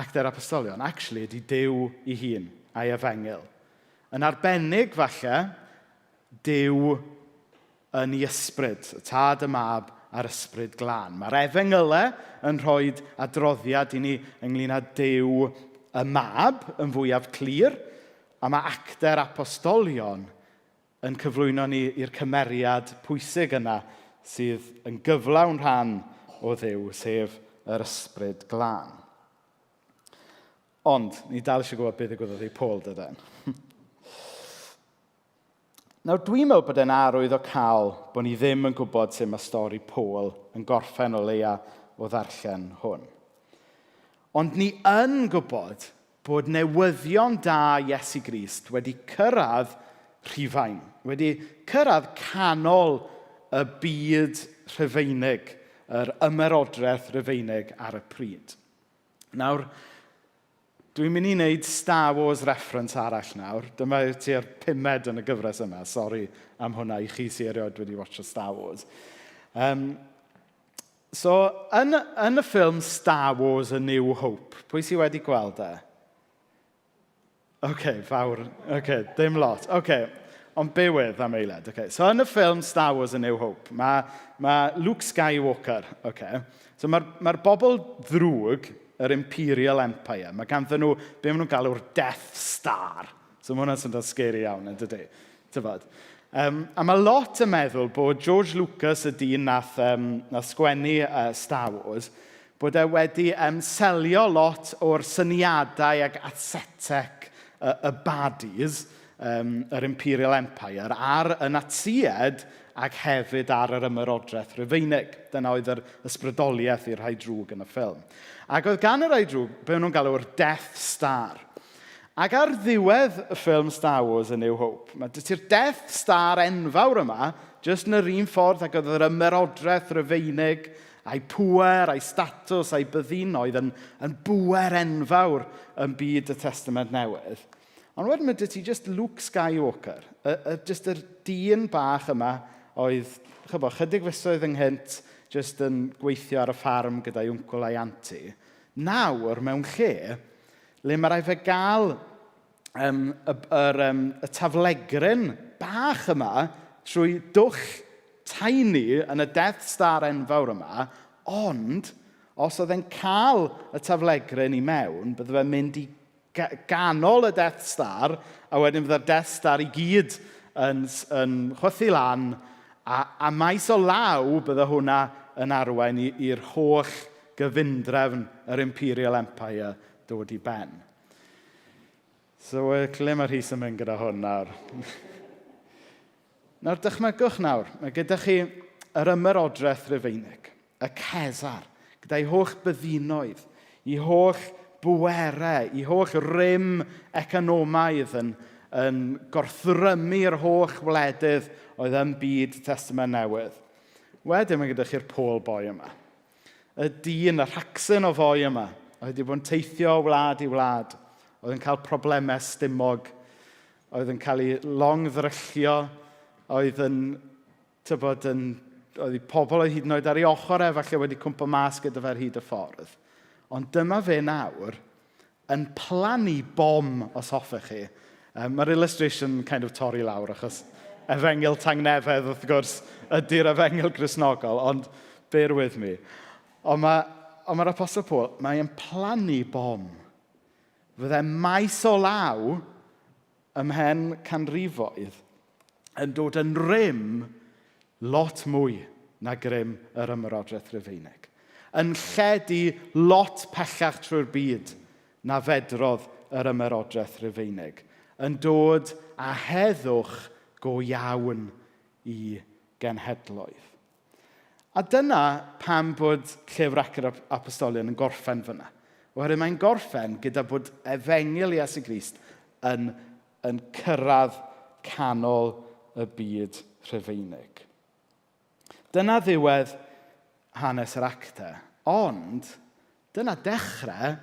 Speaker 3: Actau'r Apostolion, actually, ydy Duw ei hun a'i efengyl. Yn arbennig, falle, Duw yn ei ysbryd, y Tad, y Mab a'r Ysbryd Glân. Mae'r efengylau yn rhoi adroddiad i ni ynglyn â Duw y Mab yn fwyaf clir, a mae Actau'r Apostolion yn cyflwyno ni i'r cymeriad pwysig yna sydd yn gyflawn rhan o Dduw, sef yr Ysbryd Glân. Ond, ni dal eisiau gwybod beth ddigwyddodd i Paul, dyden? Nawr, dwi'n meddwl bod e'n arwydd o cael bod ni ddim yn gwybod sut mae stori Paul yn gorffen o leia o ddarllen hwn. Ond ni yn gwybod bod newyddion da Iesu Grist wedi cyrraedd Rhufain, wedi cyrraedd canol y byd Rhufeinig, yr ymerodraeth Rufeinig ar y pryd. Nawr, dwi'n mynd i wneud Star Wars reference arall nawr. Dyma tua'r pumed yn y gyfres yma. Sori am hwnna i chi sydd erioed wedi watcho Star Wars. So, yn y ffilm Star Wars A New Hope, pwy sydd wedi gweld e? OK, fawr. OK, dim lot. OK, ond bear with am eiliad. OK, so yn y ffilm Star Wars A New Hope, mae Luke Skywalker, OK, so mae'r bobl ddrwg, yr Imperial Empire, mae ganddyn nhw, be maen nhw'n galw'r Death Star. So mae hwnna'n swnio'n scary iawn, yn dydy? Tybod? A mae lot yn meddwl bod George Lucas, y dyn nath sgwennu Star Wars, bod e wedi selio lot o'r syniadau ac aesthetic y baddies, yr Imperial Empire, ar y Natsied ac hefyd ar yr ymerodraeth Rufeinig. Dyna oedd yr ysbrydoliaeth i'r rhai drwg yn y ffilm. Ac oedd gan y rhai drwg, be maen nhw'n galw'r Death Star. Ac ar ddiwedd y ffilm Star Wars A New Hope, mae 'da ti'r Death Star enfawr yma, jyst yn yr un ffordd ac oedd yr ymerodraeth Rufeinig, a'i pŵer, a'i statws, a'i byddinoedd yn bŵer enfawr yn byd y Testament Newydd. Ond wedyn mae 'da ti just Luke Skywalker, just yr dyn bach yma oedd, chybo, chydig fisoedd ynghynt, just yn gweithio ar y ffarm gyda'i wncwl a'i anti. Nawr, mewn lle, le mae rhaid fe gael y taflegryn bach yma trwy dwll tiny yn y Death Star enfawr yma, ond os oedd e'n cael y taflegryn i mewn, bydde fe'n mynd i ganol y Death Star, a wedyn bydde'r Death Star i gyd yn chwythu lan, a maes o law bydde hwnna yn arwain i'r holl gyfundrefn yr Imperial Empire dod i ben. So, ble mae Rhys yn mynd gyda hwn nawr? Nawr, dychmygwch nawr, mae gyda chi yr ymerodraeth Rufeinig, y Cesar, gyda'i holl byddinoedd, ei holl bwerau, ei holl rym economaidd yn gorthrymu'r holl wledydd oedd yn byd Testament Newydd. Wedyn mae gyda chi'r Paul boy yma. Y dyn, y rhacsyn o foi yma, oedd wedi bod yn teithio o wlad i wlad, oedd yn cael problemau stumog, oedd yn cael ei longddryllio, oedd yn, tybod, yn, oedd ei pobl oedd hyd yn oed ar ei ochr e, falle wedi cwmpo mas gyda fe ar hyd y ffordd. Ond dyma fe nawr yn plannu bom, os hoffech chi. Mae'r illustration kind of torri lawr, achos efengyl tangnefedd, wrth gwrs, ydy'r efengyl Gristnogol, ond bear with me. Ond mae'r Apostle Paul, mae'n plannu bom. Fydde maes o law ymhen canrifoedd yn dod yn rym lot mwy na grym yr ymerodraeth Rufeinig. Yn lledu lot pellach trwy'r byd na fedrodd yr ymerodraeth Rufeinig. Yn dod â heddwch go iawn i genhedloedd. A dyna pam bod Llyfr Actau'r Apostolion yn gorffen fyna. Oherwydd mae'n gorffen gyda bod efengyl Iesu Grist yn yn cyrraedd canol y byd Rhufeinig. Dyna ddiwedd hanes yr actau, ond dyna dechrau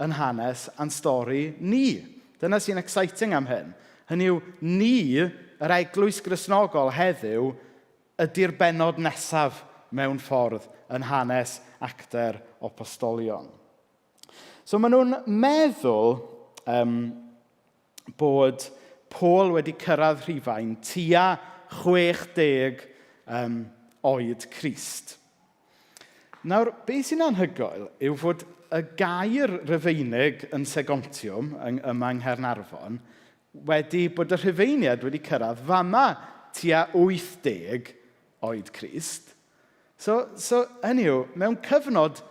Speaker 3: yn hanes a'n stori ni. Dyna sy'n exciting am hyn. Hynny yw, ni, yr eglwys Gristnogol heddiw, ydy'r bennod nesaf mewn ffordd yn hanes actau'r apostolion. So maen nhw'n meddwl bod Paul wedi cyrraedd Rhufain tua 60 oed Crist. Nawr, beth sy'n anhygoel yw fod y gair Rufeinig yn Segontium, yma yng Nghaernarfon, wedi bod y Rhufeiniaid wedi cyrraedd fama tua 80 oed Crist. So, hynny yw, mewn cyfnod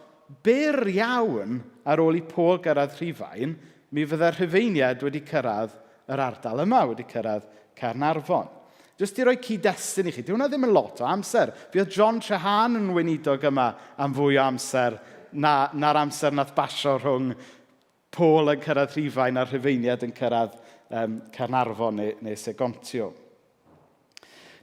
Speaker 3: byr iawn ar ôl i Paul gyrraedd Rhufain, mi fydde'r Rhufeiniaid wedi cyrraedd yr ardal yma, wedi cyrraedd Caernarfon. Jyst i roi cyd-destun i chi, dyw hwnna ddim yn lot o amser. Fi oedd John Trehan yn weinidog yma am fwy o amser na'r amser nath basio rhwng Paul yn cyrraedd Rhufain a'r Rhufeiniaid yn cyrraedd Caernarfon neu Segontio.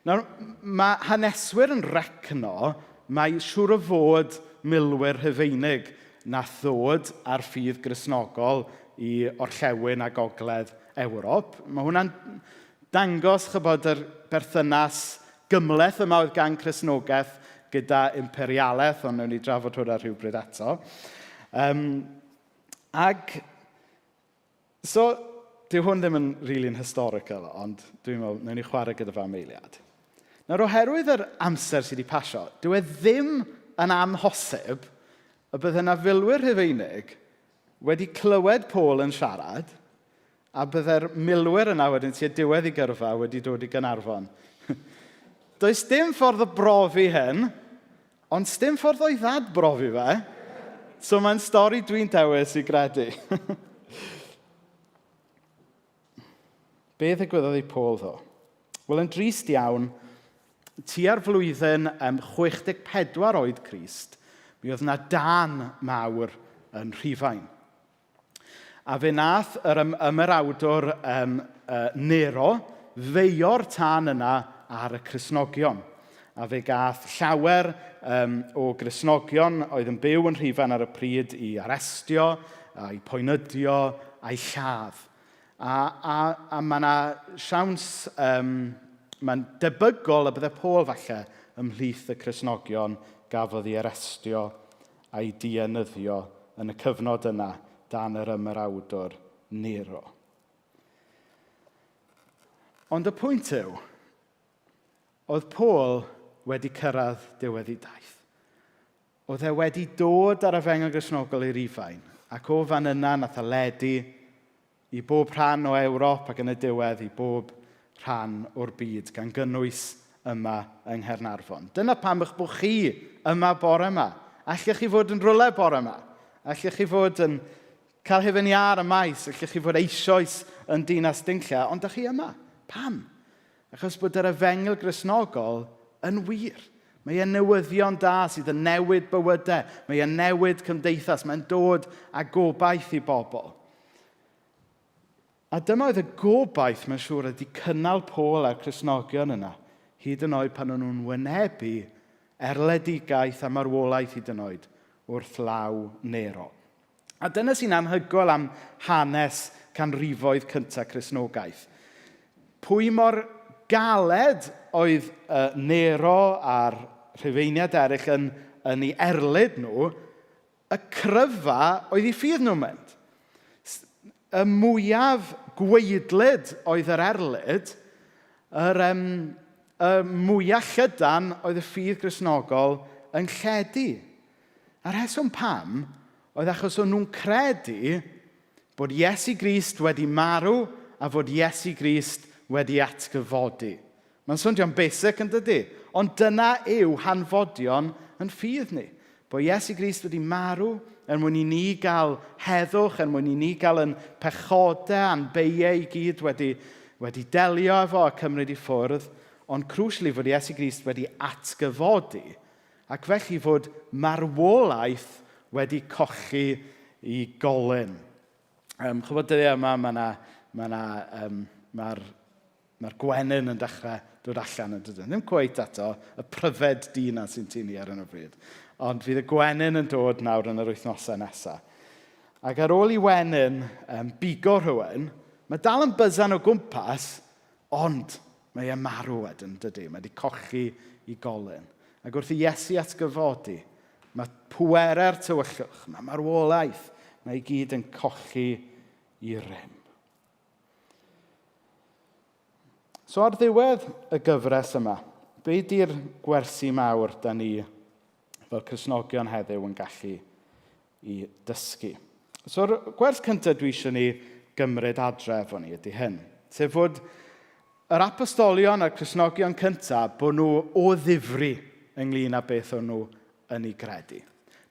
Speaker 3: Nawr, mae haneswyr yn recno mae siŵr o fod milwyr Rhufeinig nath ddod ar ffydd Gristnogol i orllewin a gogledd Ewrop. Mae hwnna'n dangos chybod yr berthynas gymhleth yma oedd gan Cristnogaeth gyda imperialaeth, ond wnawn ni drafod hwnna rhywbryd eto. Ag, so, dyw hwn ddim yn really yn historical, ond dwi'n meddwl, wnawn ni chwarae gyda fe am eiliad. Nawr, oherwydd yr amser sydd wedi pasio, dyw e ddim yn amhosib y bydde yna filwyr Rhufeinig wedi clywed Paul yn siarad, a bydde'r milwyr yna wedyn tua diwedd ei gyrfa wedi dod i Gaernarfon. Does dim ffordd o brofi hyn, ond dim ffordd o'i ddadbrofi fe. So mae'n stori dwi'n dewis i gredu. Be ddigwyddodd i Paul ddo? Wel, yn drist iawn, tua'r flwyddyn 64 oed Crist, mi oedd yna dân mawr yn Rhufain. A fe nath yr ymerawdwr Nero feio'r tân yna ar y Cristnogion. A fe gath llawer o Gristnogion oedd yn byw yn Rhufain ar y pryd i arestio, a'i poenydio, a'i lladd. A mae yna siawns, mae'n debygol y bydde Paul falle ymhlith y Cristnogion gafodd ei arestio a'i dienyddio yn y cyfnod yna dan yr ymerawdwr Nero. Ond y pwynt yw, oedd Paul wedi cyrraedd diwedd ei daith. Oedd e wedi dod ar Efengyl Gristnogol i Rufain, ac o fan yna nath e ledu i bob rhan o Ewrop ac yn y diwedd i bob rhan o'r byd, gan gynnwys yma yng Nghaernarfon. Dyna pam eich bod chi yma bore yma. Allech chi fod yn rhywle bore yma. Allech chi fod yn cael hufen iâ ar y maes. Allech chi fod eisoes yn Dinas Dinlle, ond dach chi yma. Pam? Achos bod yr Efengyl Gristnogol yn wir. Mae e'n newyddion da sydd yn newid bywydau. Mae e'n newid cymdeithas. Mae'n dod â gobaith i bobl. A dyma oedd y gobaith, mae'n siŵr, wedi cynnal Paul a'r Cristnogion yna, hyd yn oed pan o'n nhw'n wynebu erledigaeth a marwolaeth hyd yn oed wrth law Nero. A dyna sy'n anhygoel am hanes canrifoedd cyntaf Cristnogaeth. Pwy mor galed oedd Nero a'r Rhufeiniaid eraill yn ei erlid nhw, y cryfa oedd eu ffydd nhw'n mynd. Y mwyaf gwaedlyd oedd yr erlid, y mwyaf llydan oedd y ffydd Gristnogol yn lledu. A'r rheswm pam oedd achos o'n nhw'n credu bod Iesu Grist wedi marw a fod Iesu Grist wedi atgyfodi. Mae'n swnio'n basic yn dydy? Ond dyna yw hanfodion yn ffydd ni. Bod Iesu Grist wedi marw er mwyn i ni gael heddwch, er mwyn i ni gael yn pechodau a'n beiau i gyd wedi delio efo a cymryd i ffwrdd, ond crucially fod Iesu Grist wedi atgyfodi, ac felly fod marwolaeth wedi colli i golyn. Chybod dyddiau yma, mae yna Mae'r mae gwenyn yn dechrau dod allan yn dydyn. Ddim cweit eto, y pryfed dyn na sy'n tynnu ar hyn o bryd. Ond fydd y gwenyn yn dod nawr yn yr wythnosau nesaf. Ac ar ôl i wenyn bigo rhywun, mae dal yn byzan o gwmpas, ond mae e'n marw wedyn, dydy. Mae wedi cochi i golyn. Ac wrth i Iesu atgyfodi, mae pwerau'r tywyllwch, mae marwolaeth, mae i gyd yn cochi i rym. So ar ddiwedd y gyfres yma, be di'r gwersi mawr da ni fel Cristnogion heddiw yn gallu i dysgu? So'r gwers cyntaf dwi eisiau ni gymryd adre efo ni ydy hyn. Sef fod yr apostolion a'r Cristnogion cyntaf bod nhw o ddifri ynglyn â beth o'n nhw yn ei gredu.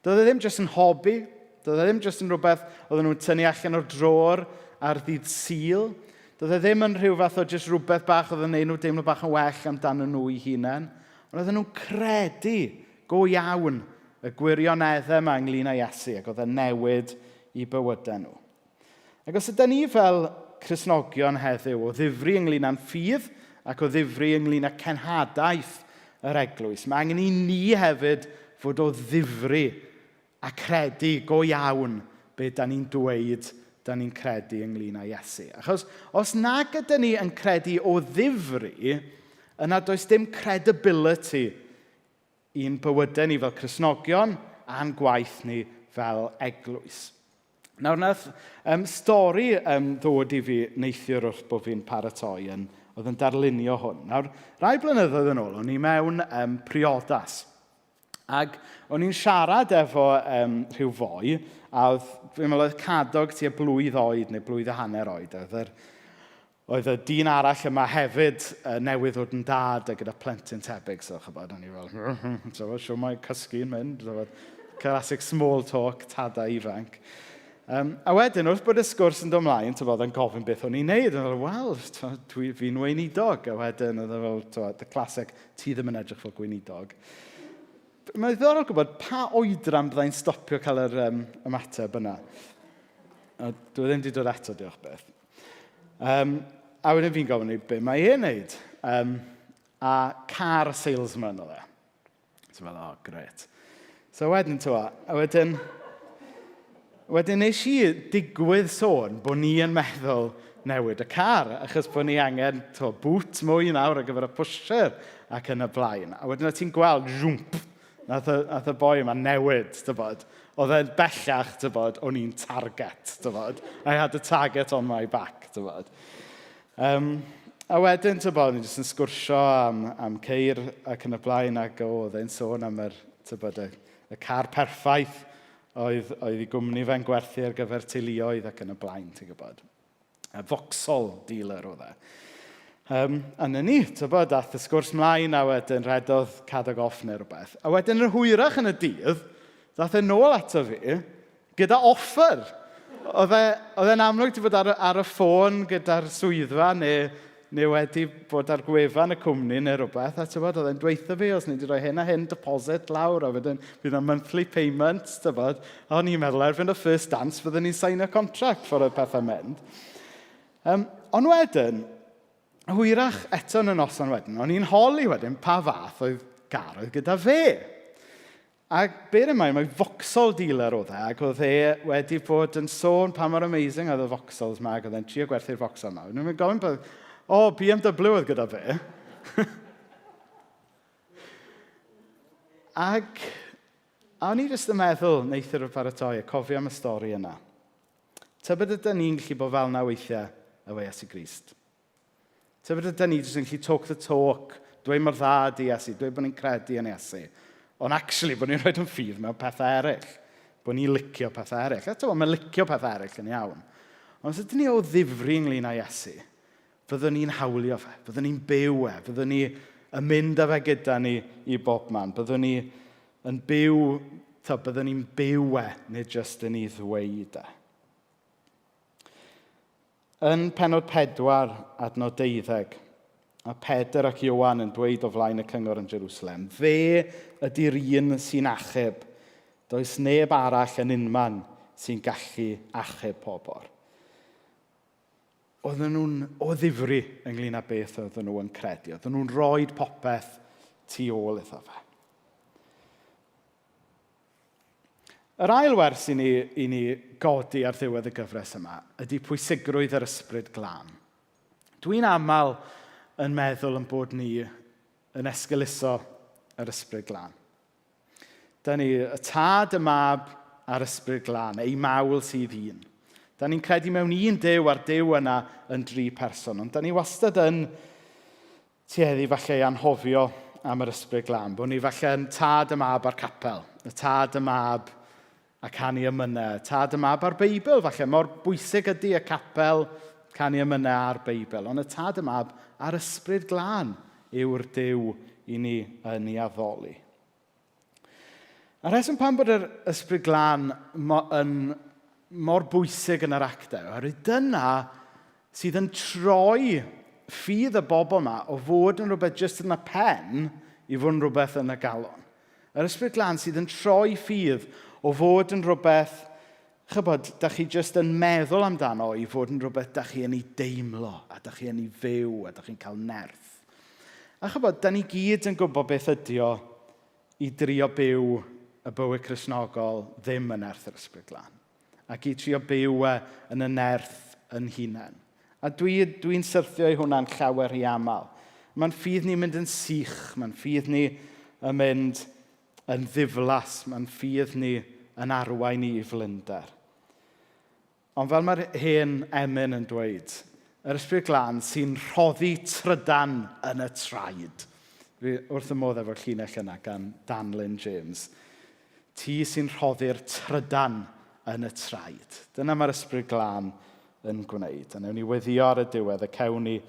Speaker 3: Doedd e ddim jyst yn hobi, doedd e ddim jyst yn rhywbeth oedden nhw'n tynnu allan o'r drôr ar ddydd Sul. Doedd e ddim yn rhyw fath o jyst rhywbeth bach oedd yn neud nhw deimlo bach yn well amdano nhw eu hunain. Ond oedden nhw'n credu go iawn y gwirioneddau yma ynglyn â Iesu ac oedd e'n newid i bywydau nhw. Ac os ydyn ni fel Cristnogion heddiw o ddifri ynglyn â'n ffydd ac o ddifri ynglyn â cenhadaeth yr eglwys, mae angen i ni hefyd fod o ddifri a credu go iawn be da ni'n dweud da ni'n credu ynglyn â Iesu. Achos os nag ydyn ni yn credu o ddifri, yna does dim credibility i'n bywydau ni fel Cristnogion a'n gwaith ni fel eglwys. Nawr, nath stori ddod i fi neithiwr wrth bod fi'n paratoi yn, oedd yn darlunio hwn. Nawr, rai blynyddoedd yn ôl, o'n i mewn priodas. Ac o'n i'n siarad efo rhyw foi, a oedd, fi'n meddwl oedd Cadog tua blwydd oed neu blwydd a hanner oed. Oedd yr, oedd y dyn arall yma hefyd newydd ddod yn dad a gyda plentyn tebyg, so chybod, o'n i fel, so, siw mae cysgu'n mynd, so, classic small talk, tada ifanc. A wedyn, wrth bod y sgwrs yn dod ymlaen, ti'n bod, yn gofyn beth o'n i'n neud. O'n fel, wel, dwi, fi'n weinidog. A wedyn, oedd e fel, ti'n the classic, ti ddim yn edrych fel gweinidog. Mae'n ddiddorol gwybod pa oedran byddai'n stopio cael yr ymateb yna. A dwi ddim wedi dod eto, diolch beth. A wedyn fi'n gofyn i be mae e'n neud. A car salesman oedd e. So fel, oh, gret. So wedyn, ti'n a wedyn, wedyn nes i digwydd sôn bod ni yn meddwl newid y car, achos bod ni angen to, boot mwy nawr ar gyfer y pusher ac yn y blaen. A wedyn o ti'n gweld, jwmp, nath y, nath y boi yma newid, ti'n bod. Oedd e'n bellach, ti'n bod, o'n i'n target, ti'n bod. I had a target on my back, ti'n bod. A wedyn, ti'n bod, ni jyst yn sgwrsio am ceir ac yn y blaen, ac oedd e'n sôn am yr, ti'n bod, y car perffaith oedd i gwmni fe'n gwerthu ar gyfer teuluoedd ac yn y blaen, ti'n gwybod. A Vauxhall dealer oedd e. A na ni, ti'n bod, dath y sgwrs mlaen a wedyn rhedodd Cadog off neu rhywbeth. A wedyn yn hwyrach yn y dydd, dath e nôl ato fi gyda offer. Oedd e'n amlwg wedi bod ar y ffôn gyda'r swyddfa neu wedi bod ar gwefan y cwmni neu rhywbeth. A ti'n bod, oedd e'n dweutho fi os ni wedi rhoi hyn a hyn deposit lawr a wedyn bydd yna monthly payment, ti'n bod. A o'n i'n meddwl erbyn y first dance byddwn ni'n sign contract ffordd oedd pethau'n mynd. Ond wedyn, hwyrach eto yn y noson wedyn, o'n i'n holi wedyn pa fath oedd gar oedd gyda fe. A bear in mind, mae Vauxhall dealer oedd e, ac oedd e wedi bod yn sôn pa mor amazing oedd y Vauxhalls ma, ac oedd e'n trio gwerthu'r Vauxhall ma. Nhw'n mynd gofyn bod, o, BMW oedd gyda fe. Ac a o'n i jyst yn meddwl, neithiwr y paratoi, a cofio am y stori yna. Tybed ydyn ni'n gallu bod fel na weithiau efo Iesu Grist? Tybed ydyn ni jyst yn gallu talk the talk, dweud mor dda ydi Iesu, dweud bod ni'n credu yn Iesu. Ond actually bod ni'n rhoi yn ffydd mewn pethau eraill. Bod ni'n licio pethau eraill. Eto, mae licio pethau eraill yn iawn. Ond os ydyn ni o ddifri ynglyn â Iesu, fyddwn ni'n hawlio fe, fyddwn ni'n byw e, fyddwn ni yn mynd â fe gyda ni i bob man. Byddwn ni yn byw, ta, byddwn ni'n byw e, nid jyst yn ei ddweud e. Yn penod 4, adnod 12, a Pedr ac Ioan yn dweud o flaen y cyngor yn Jerusalem, fe ydy'r un sy'n achub. Does neb arall yn unman sy'n gallu achub pobl. Oedden nhw'n o ddifri ynglyn â beth oedden nhw yn credu. Oedden nhw'n rhoi popeth tu ôl iddo fe. Yr ail wers i ni, i ni godi ar ddiwedd y gyfres yma ydy pwysigrwydd yr ysbryd glân. Dwi'n aml yn meddwl yn bod ni yn esgeuluso yr ysbryd glân. Da ni, y tad, y mab a'r ysbryd glân, ei mawl sydd un. Da ni'n credu mewn un Duw a'r Duw yna yn dri person, ond da ni wastad yn tueddu falle i anghofio am yr ysbryd glân, bod ni falle yn tad y mab a'r capel, y tad y mab a canu emynau, tad y mab a'r Beibl falle, mor bwysig ydy y capel, canu emynau a'r Beibl, ond y tad y mab a'r ysbryd glân yw'r Duw i ni yn ei addoli. A rheswm pam bod yr ysbryd glân mo, yn mor bwysig yn yr actau, oherwydd dyna sydd yn troi ffydd y bobl yma o fod yn rhywbeth jyst yn y pen i fod yn rhywbeth yn y galon. Yr ysbryd glân sydd yn troi ffydd o fod yn rhywbeth, chybod, da chi jyst yn meddwl amdano i fod yn rhywbeth da chi yn ei deimlo a da chi yn ei fyw a da chi'n cael nerth. A chybod, da ni gyd yn gwybod beth ydi o i drio byw y bywyd Cristnogol ddim yn nerth yr Ysbryd Glân. Ac i trio byw e yn y nerth yn hunain. A dwi'n dwi, syrthio i hwnna'n llawer rhy aml. Mae'n ffydd ni'n mynd yn sych, mae'n ffydd ni yn mynd yn ddiflas, mae'n ffydd ni yn arwain ni i flinder. Ond fel mae'r hen emyn yn dweud, yr Ysbryd Glân sy'n rhoddi trydan yn y traed. Fi wrth y modd efo'r llinell yna gan Dan Lynn James. Ti sy'n rhoddi'r trydan yn y traed. Dyna mae'r Ysbryd Glân yn gwneud. A newn ni weddio ar y diwedd y cewn ni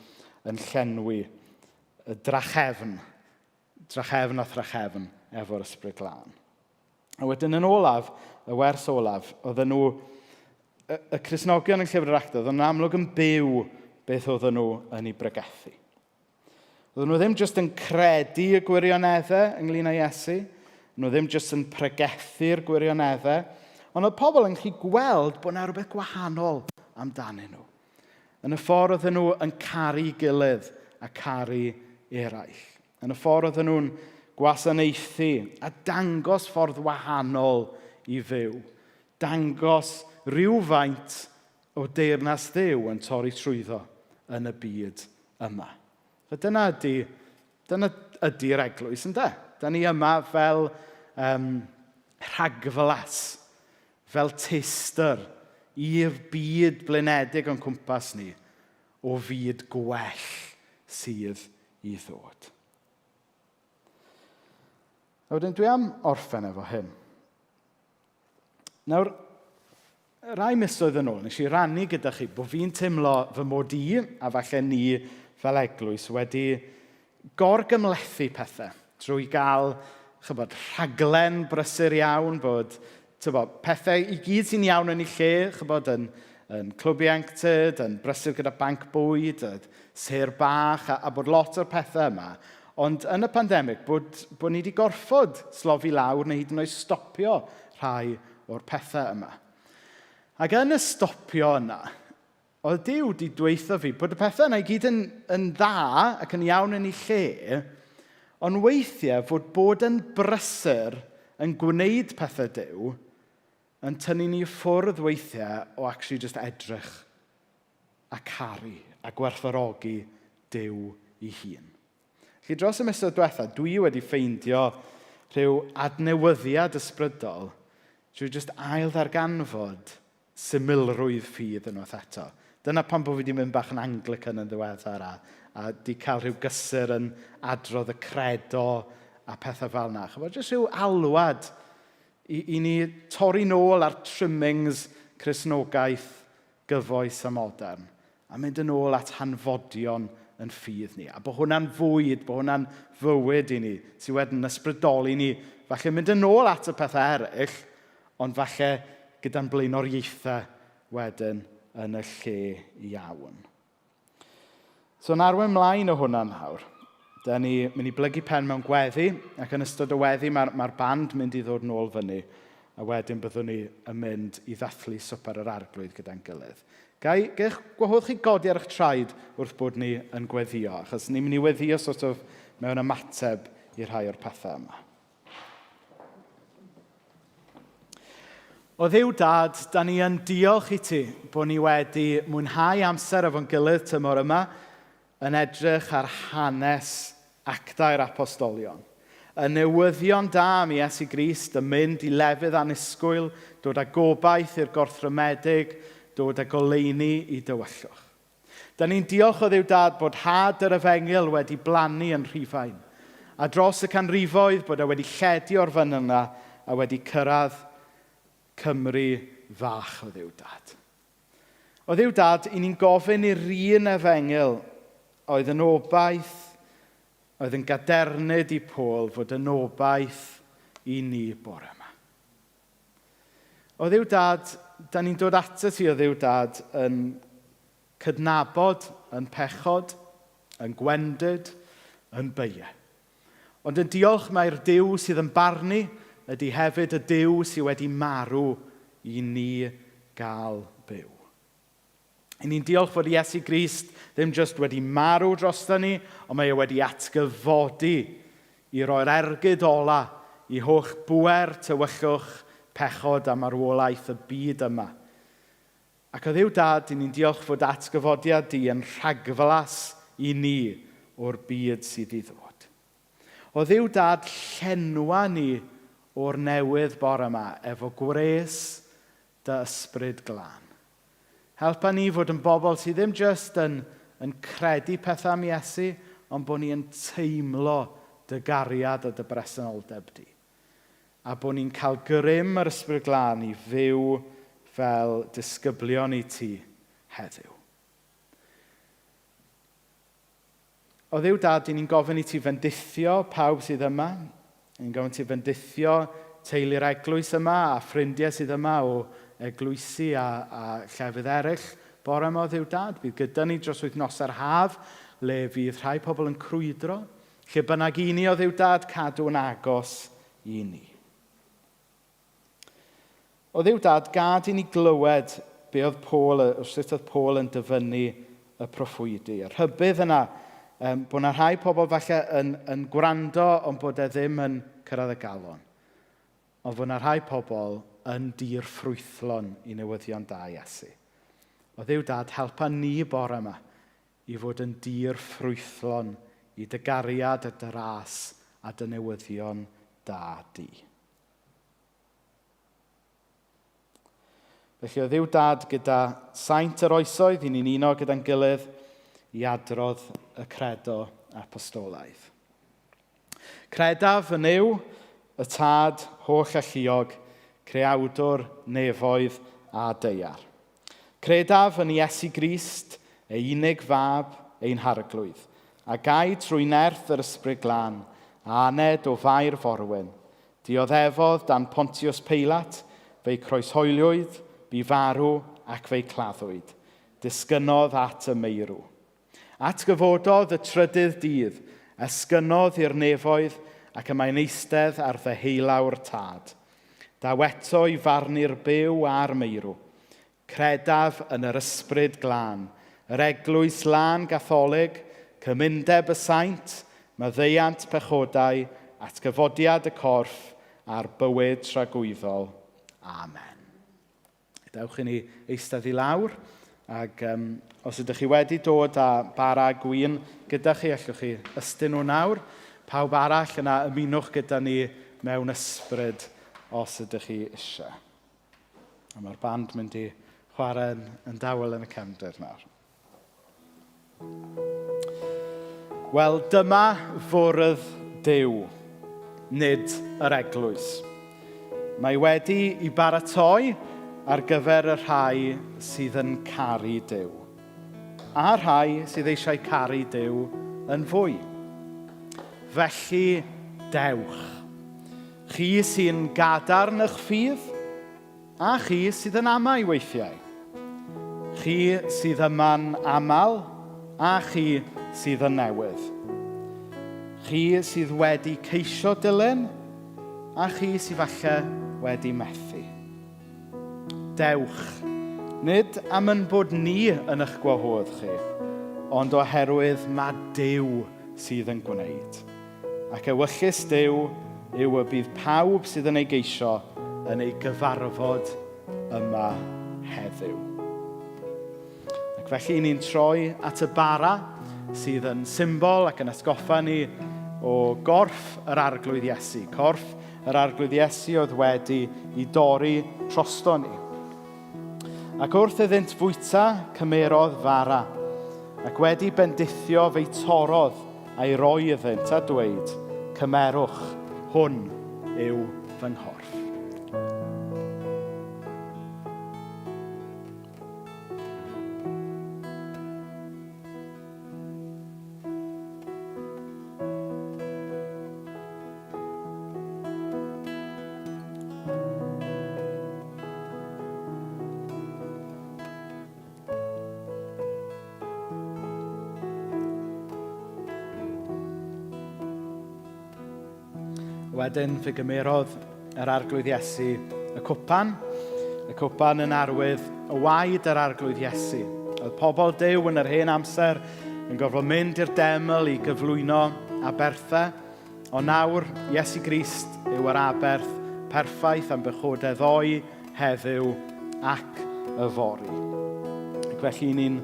Speaker 3: yn llenwi y drachefn, drachefn a thrachefn efo'r Ysbryd Glân. A wedyn yn olaf, y wers olaf, oedden nhw, y, y Cristnogion yn Llyfr yr Actau, oedden nhw'n amlwg yn byw beth oedden nhw yn ei bregethu. Oedden nhw ddim jyst yn credu y gwirioneddau ynglyn â Iesu, nhw ddim jyst yn pregethu'r gwirioneddau, ond oedd pobl yn gallu gweld bod yna rhywbeth gwahanol amdanyn nhw. Yn y ffordd oedden nhw yn caru gilydd a caru eraill. Yn y ffordd oedden nhw'n gwasanaethu a dangos ffordd wahanol i fyw. Dangos rhywfaint o deyrnas Dduw yn torri trwyddo yn y byd yma. So dyna ydy, dyna ydy'r eglwys, ynde? Da ni yma fel um, rhagflas, fel taster i'r byd blinedig o'n cwmpas ni o fyd gwell sydd i ddod. A wedyn dwi am orffen efo hyn. Nawr, rai misoedd yn ôl, nes i rannu gyda chi bod fi'n teimlo fy mod i, a falle ni fel eglwys, wedi gorgymhlethu pethau trwy gael chybod, rhaglen brysur iawn, bod tybod, pethau i gyd sy'n iawn yn ei lle, chybod, yn, yn clwb ieuenctid, yn brysur gyda banc bwyd, sêr bach, a, a bod lot o'r pethau yma. Ond yn y pandemig, bod, bod ni wedi gorfod slofi lawr neu hyd yn oed stopio rhai o'r pethau yma. Ac yn y stopio yna, oedd Duw wedi dweutho fi bod y pethau yna i gyd yn, yn dda ac yn iawn yn ei lle, ond weithiau fod bod yn brysur yn gwneud pethau Duw yn tynnu ni ffwrdd weithiau o actually just edrych a caru a gwerthfawrogi Duw ei hun. Felly dros y misoedd diwetha, dwi wedi ffeindio rhyw adnewyddiad ysbrydol drwy jyst ail ddarganfod symlrwydd ffydd unwaith eto. Dyna pam bod fi wedi mynd bach yn Anglican yn ddiweddar a, a di cael rhyw gysur yn adrodd y credo a pethau fel yna. Chybod, jyst rhyw alwad i, i ni torri nôl ar trimmings Cristnogaeth gyfoes a modern a mynd yn ôl at hanfodion yn ffydd ni. A bod hwnna'n fwyd, bod hwnna'n fywyd i ni, sydd wedyn yn ysbrydoli ni, falle mynd yn ôl at y pethau eraill, ond falle gyda'n blaenoriaethau wedyn yn y lle iawn. So yn arwain mlaen o hwnna nawr, da ni mynd i blygu pen mewn gweddi, ac yn ystod y weddi mae'r mae band mynd i ddod nôl fyny. A wedyn byddwn ni yn mynd i ddathlu swper yr arglwydd gyda'n gilydd. Gai, gech gwahodd chi godi ar eich traed wrth bod ni yn gweddio, achos ni'n mynd i weddio sort of mewn ymateb i rhai o'r pethau yma. O Dduw Dad, da ni yn diolch i ti bod ni wedi mwynhau amser efo'n gilydd tymor yma yn edrych ar hanes actau'r apostolion. Y newyddion da am Iesu Grist yn mynd i lefydd annisgwyl, dod â gobaith i'r gorthrymedig, dod â goleuni i dywyllwch. Da ni'n diolch o Dduw Dad bod had yr efengyl wedi blannu yn Rhufain, a dros y canrifoedd bod e wedi lledu o'r fan yna a wedi cyrraedd Cymru fach o Dduw Dad. O Dduw Dad, i ni'n gofyn i'r un efengyl oedd yn obaith, oedd yn gadernid i Paul fod yn obaith i ni bore yma. O Dduw Dad, da ni'n dod ato ti o Dduw Dad yn cydnabod yn pechod, yn gwendid, yn beiau. Ond yn diolch mai'r Duw sydd yn barnu ydy hefyd y Duw sydd wedi marw i ni gael byw. I ni'n diolch fod Iesu Grist ddim jyst wedi marw drosto ni, ond mae e wedi atgyfodi i roi'r ergyd ola i holl bŵer, tywyllwch, pechod a marwolaeth y byd yma. Ac o Dduw Dad, i ni'n diolch fod atgyfodiad di yn rhagflas i ni o'r byd sydd i ddod. O Dduw Dad, llenwa ni o'r newydd bore yma efo gwres dy ysbryd glân. Helpa ni fod yn bobl sydd ddim jyst yn, yn credu pethau am Iesu, ond bod ni yn teimlo dy gariad a dy bresenoldeb di. A bod ni'n cael grym yr ysbryd glân i fyw fel disgyblion i ti heddiw. O Dduw Dad, ni'n gofyn i ti fendithio pawb sydd yma. Ni'n gofyn ti fendithio teulu'r eglwys yma a ffrindiau sydd yma o eglwysi a, a llefydd eraill. Bore yma o Dduw Dad, bydd gyda ni dros wythnosau'r haf, le fydd rhai pobl yn crwydro. Lle bynnag i ni o Dduw Dad, cadw'n agos i ni. O Dduw Dad, gad i ni glywed be oedd Paul, sut oedd Paul yn dyfynnu y proffwydi. Y rhybudd yna, um, bod yna rhai pobl falle yn, yn gwrando ond bod e ddim yn cyrraedd y galon. Ond fod yna rhai pobl yn dir ffrwythlon i newyddion da Iesu. O Dduw Dad, helpa ni bore yma i fod yn dir ffrwythlon i dy gariad a dy ras a dy newyddion da di. Felly o Dduw Dad gyda saint yr oesoedd, i ni'n uno gyda'n gilydd i adrodd y credo apostolaidd. Credaf yn Nuw, y Tad holl alluog, creawdwr nefoedd a daear. Credaf yn Iesu Grist, ei unig fab, ein harglwydd, a gai trwy nerth yr Ysbryd Glân, a aned o Fair Forwyn, Dioddefodd dan Pontius Peilat, fe'i croeshoeliwyd, bu farw ac fe'i claddwyd. Disgynnodd at y meirw. Atgyfododd y trydydd dydd, esgynnodd i'r nefoedd ac y mae'n eistedd ar ddeheulaw'r Tad. Daw eto i farnu'r byw a'r meirw. Credaf yn yr Ysbryd Glân, yr Eglwys Lân Gatholig, Cymundeb y Saint, Maddeuant Pechodau, Atgyfodiad y Corff, a'r Bywyd Tragwyddol. Amen. Dewch i ni eistedd i lawr, ac um, os ydych chi wedi dod â bara a gwin gyda chi, allwch chi ystyn nhw nawr. Pawb arall yna, ymunwch gyda ni mewn ysbryd os ydych chi eisiau. A mae'r band mynd i chwarae yn, yn dawel yn y cefndir nawr. Wel, dyma fwrdd Duw, nid yr eglwys. Mae wedi i baratoi ar gyfer y rhai sydd yn caru Duw, a rhai sydd eisiau caru Duw yn fwy. Felly, dewch. Chi sy'n gadarn ych ffydd, a chi sydd yn amau weithiau. Chi sydd yma'n aml, a chi sydd yn newydd. Chi sydd wedi ceisio dilyn, a chi sydd falle wedi methu. Dewch, nid am yn bod ni yn eich gwahodd chi, ond oherwydd mae Duw sydd yn gwneud. Ac ewyllys Duw yw y bydd pawb sydd yn ei geisio yn ei gyfarfod yma heddiw. Ac felly ni'n troi at y bara sydd yn symbol ac yn atgoffa ni o gorff yr Arglwydd Iesu. Corff yr Arglwydd Iesu oedd wedi i dorri trosto ni. Ac wrth iddynt fwyta, cymerodd fara, ac wedi bendithio fe'i torrodd a'i roi iddynt a dweud, Cymerwch, hwn yw fy nghorff. Wedyn fe gymerodd yr Arglwydd Iesu y cwpan, y cwpan yn arwydd o waed yr Arglwydd Iesu. Oedd pobl Duw yn yr hen amser yn gorfod mynd i'r deml i gyflwyno aberthau, Ond nawr, Iesu Grist yw yr aberth perffaith am bechodau ddoe, heddiw ac yfory. Ac felly ni'n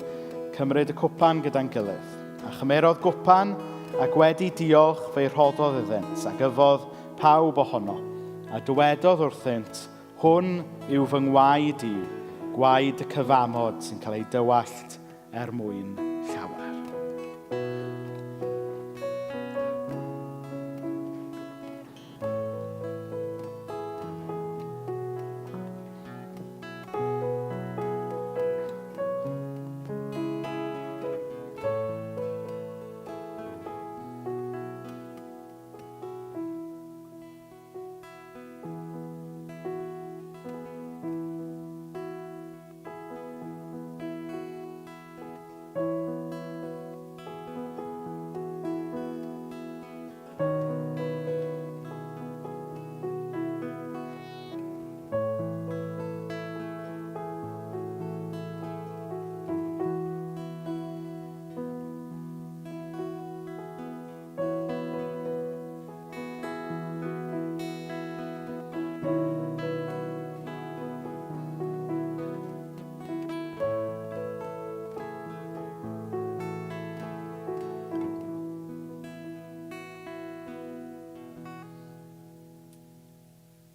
Speaker 3: cymryd y cwpan gyda'n gilydd. A chymerodd gwpan ac wedi diolch fe'i rhoddodd iddynt ac yfodd pawb ohono. A dywedodd wrthynt, hwn yw fy ngwaed i, gwaed y cyfamod sy'n cael ei dywallt er mwyn llawer.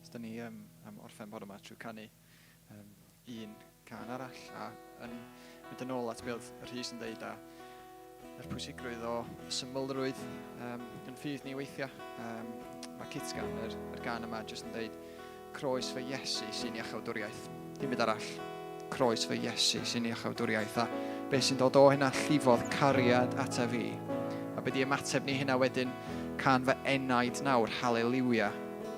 Speaker 1: So, da ni um, am orffen bore yma trwy canu um, un cân arall a yn mynd yn ôl at be oedd Rhys yn deud a yr pwysigrwydd o symlrwydd um, yn ffydd ni weithiau. Um, mae Kitgan, yr, yr gan yma, jyst yn deud croes fy Iesu sy'n iachawdwriaeth. Dim byd arall. Croes fy Iesu sy'n iachawdwriaeth. A beth sy'n dod o hynna llifodd cariad ata fi. A be di ymateb ni hynna wedyn, can fy enaid nawr, haleliwia.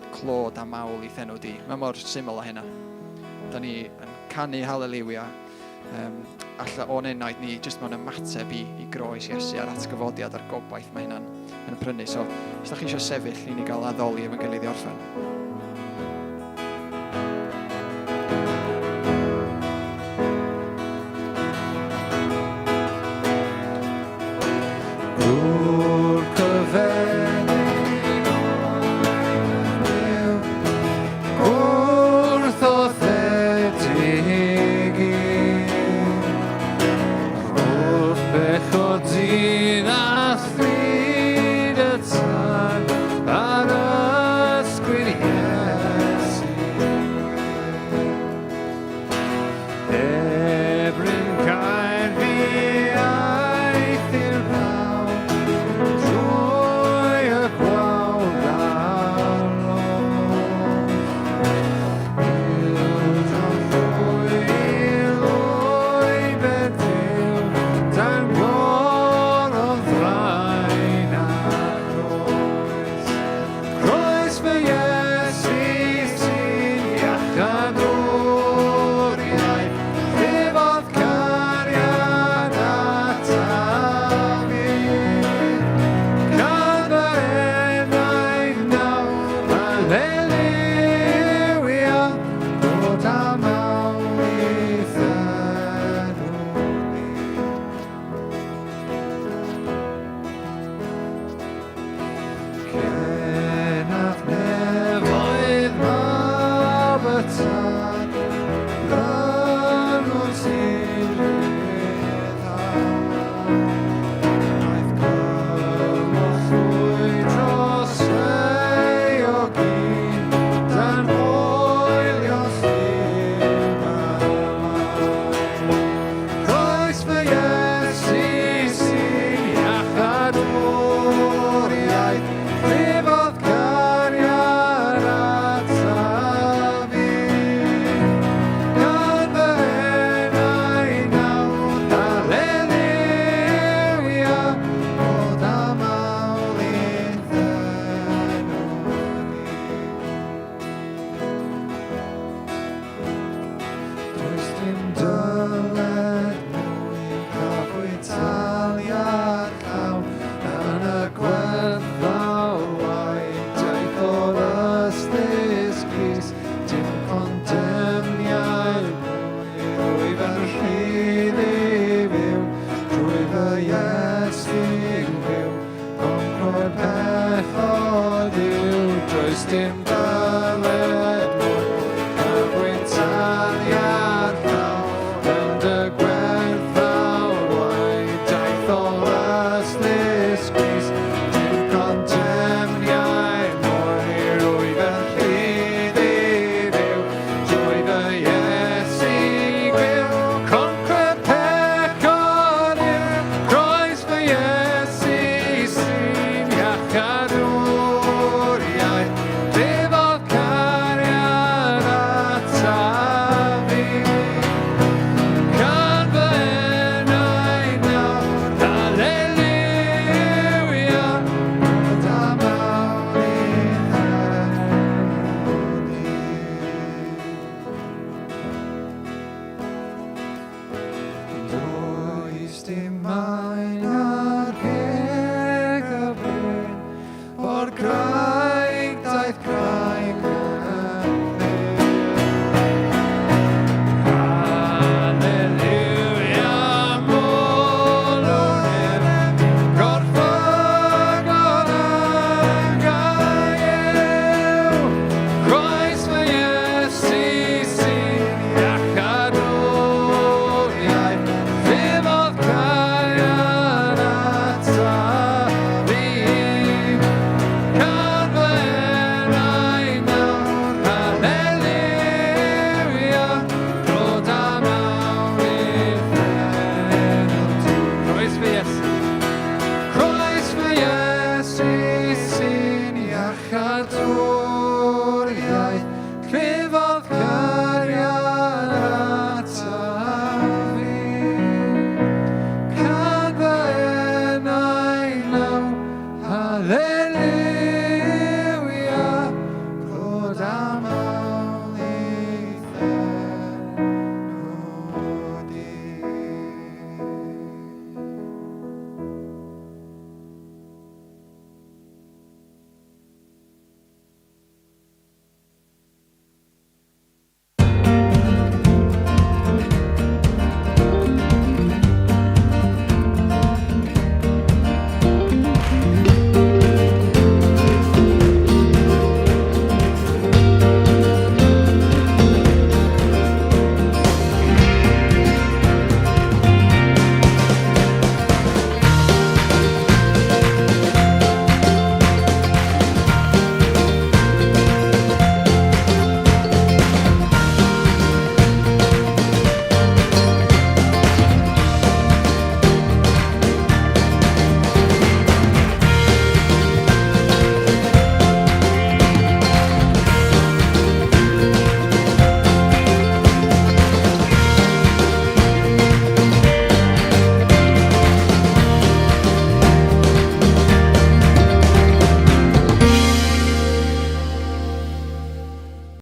Speaker 1: Clod a mawl i'th enw di. Mae mor syml â hynna. Da ni yn canu haleliwia um, alla o'n enaid ni jyst mewn ymateb i, i groes Iesu a'r atgyfodiad a'r gobaith mae hynna'n yn prynu. So, os da chi eisiau sefyll, i ni gael addoli efo'n gilydd i orffen.
Speaker 2: Gŵr cyfennig yw gwrthothedig Wrth bechod dyn a thrud y tân ar ysgwydd I'm done.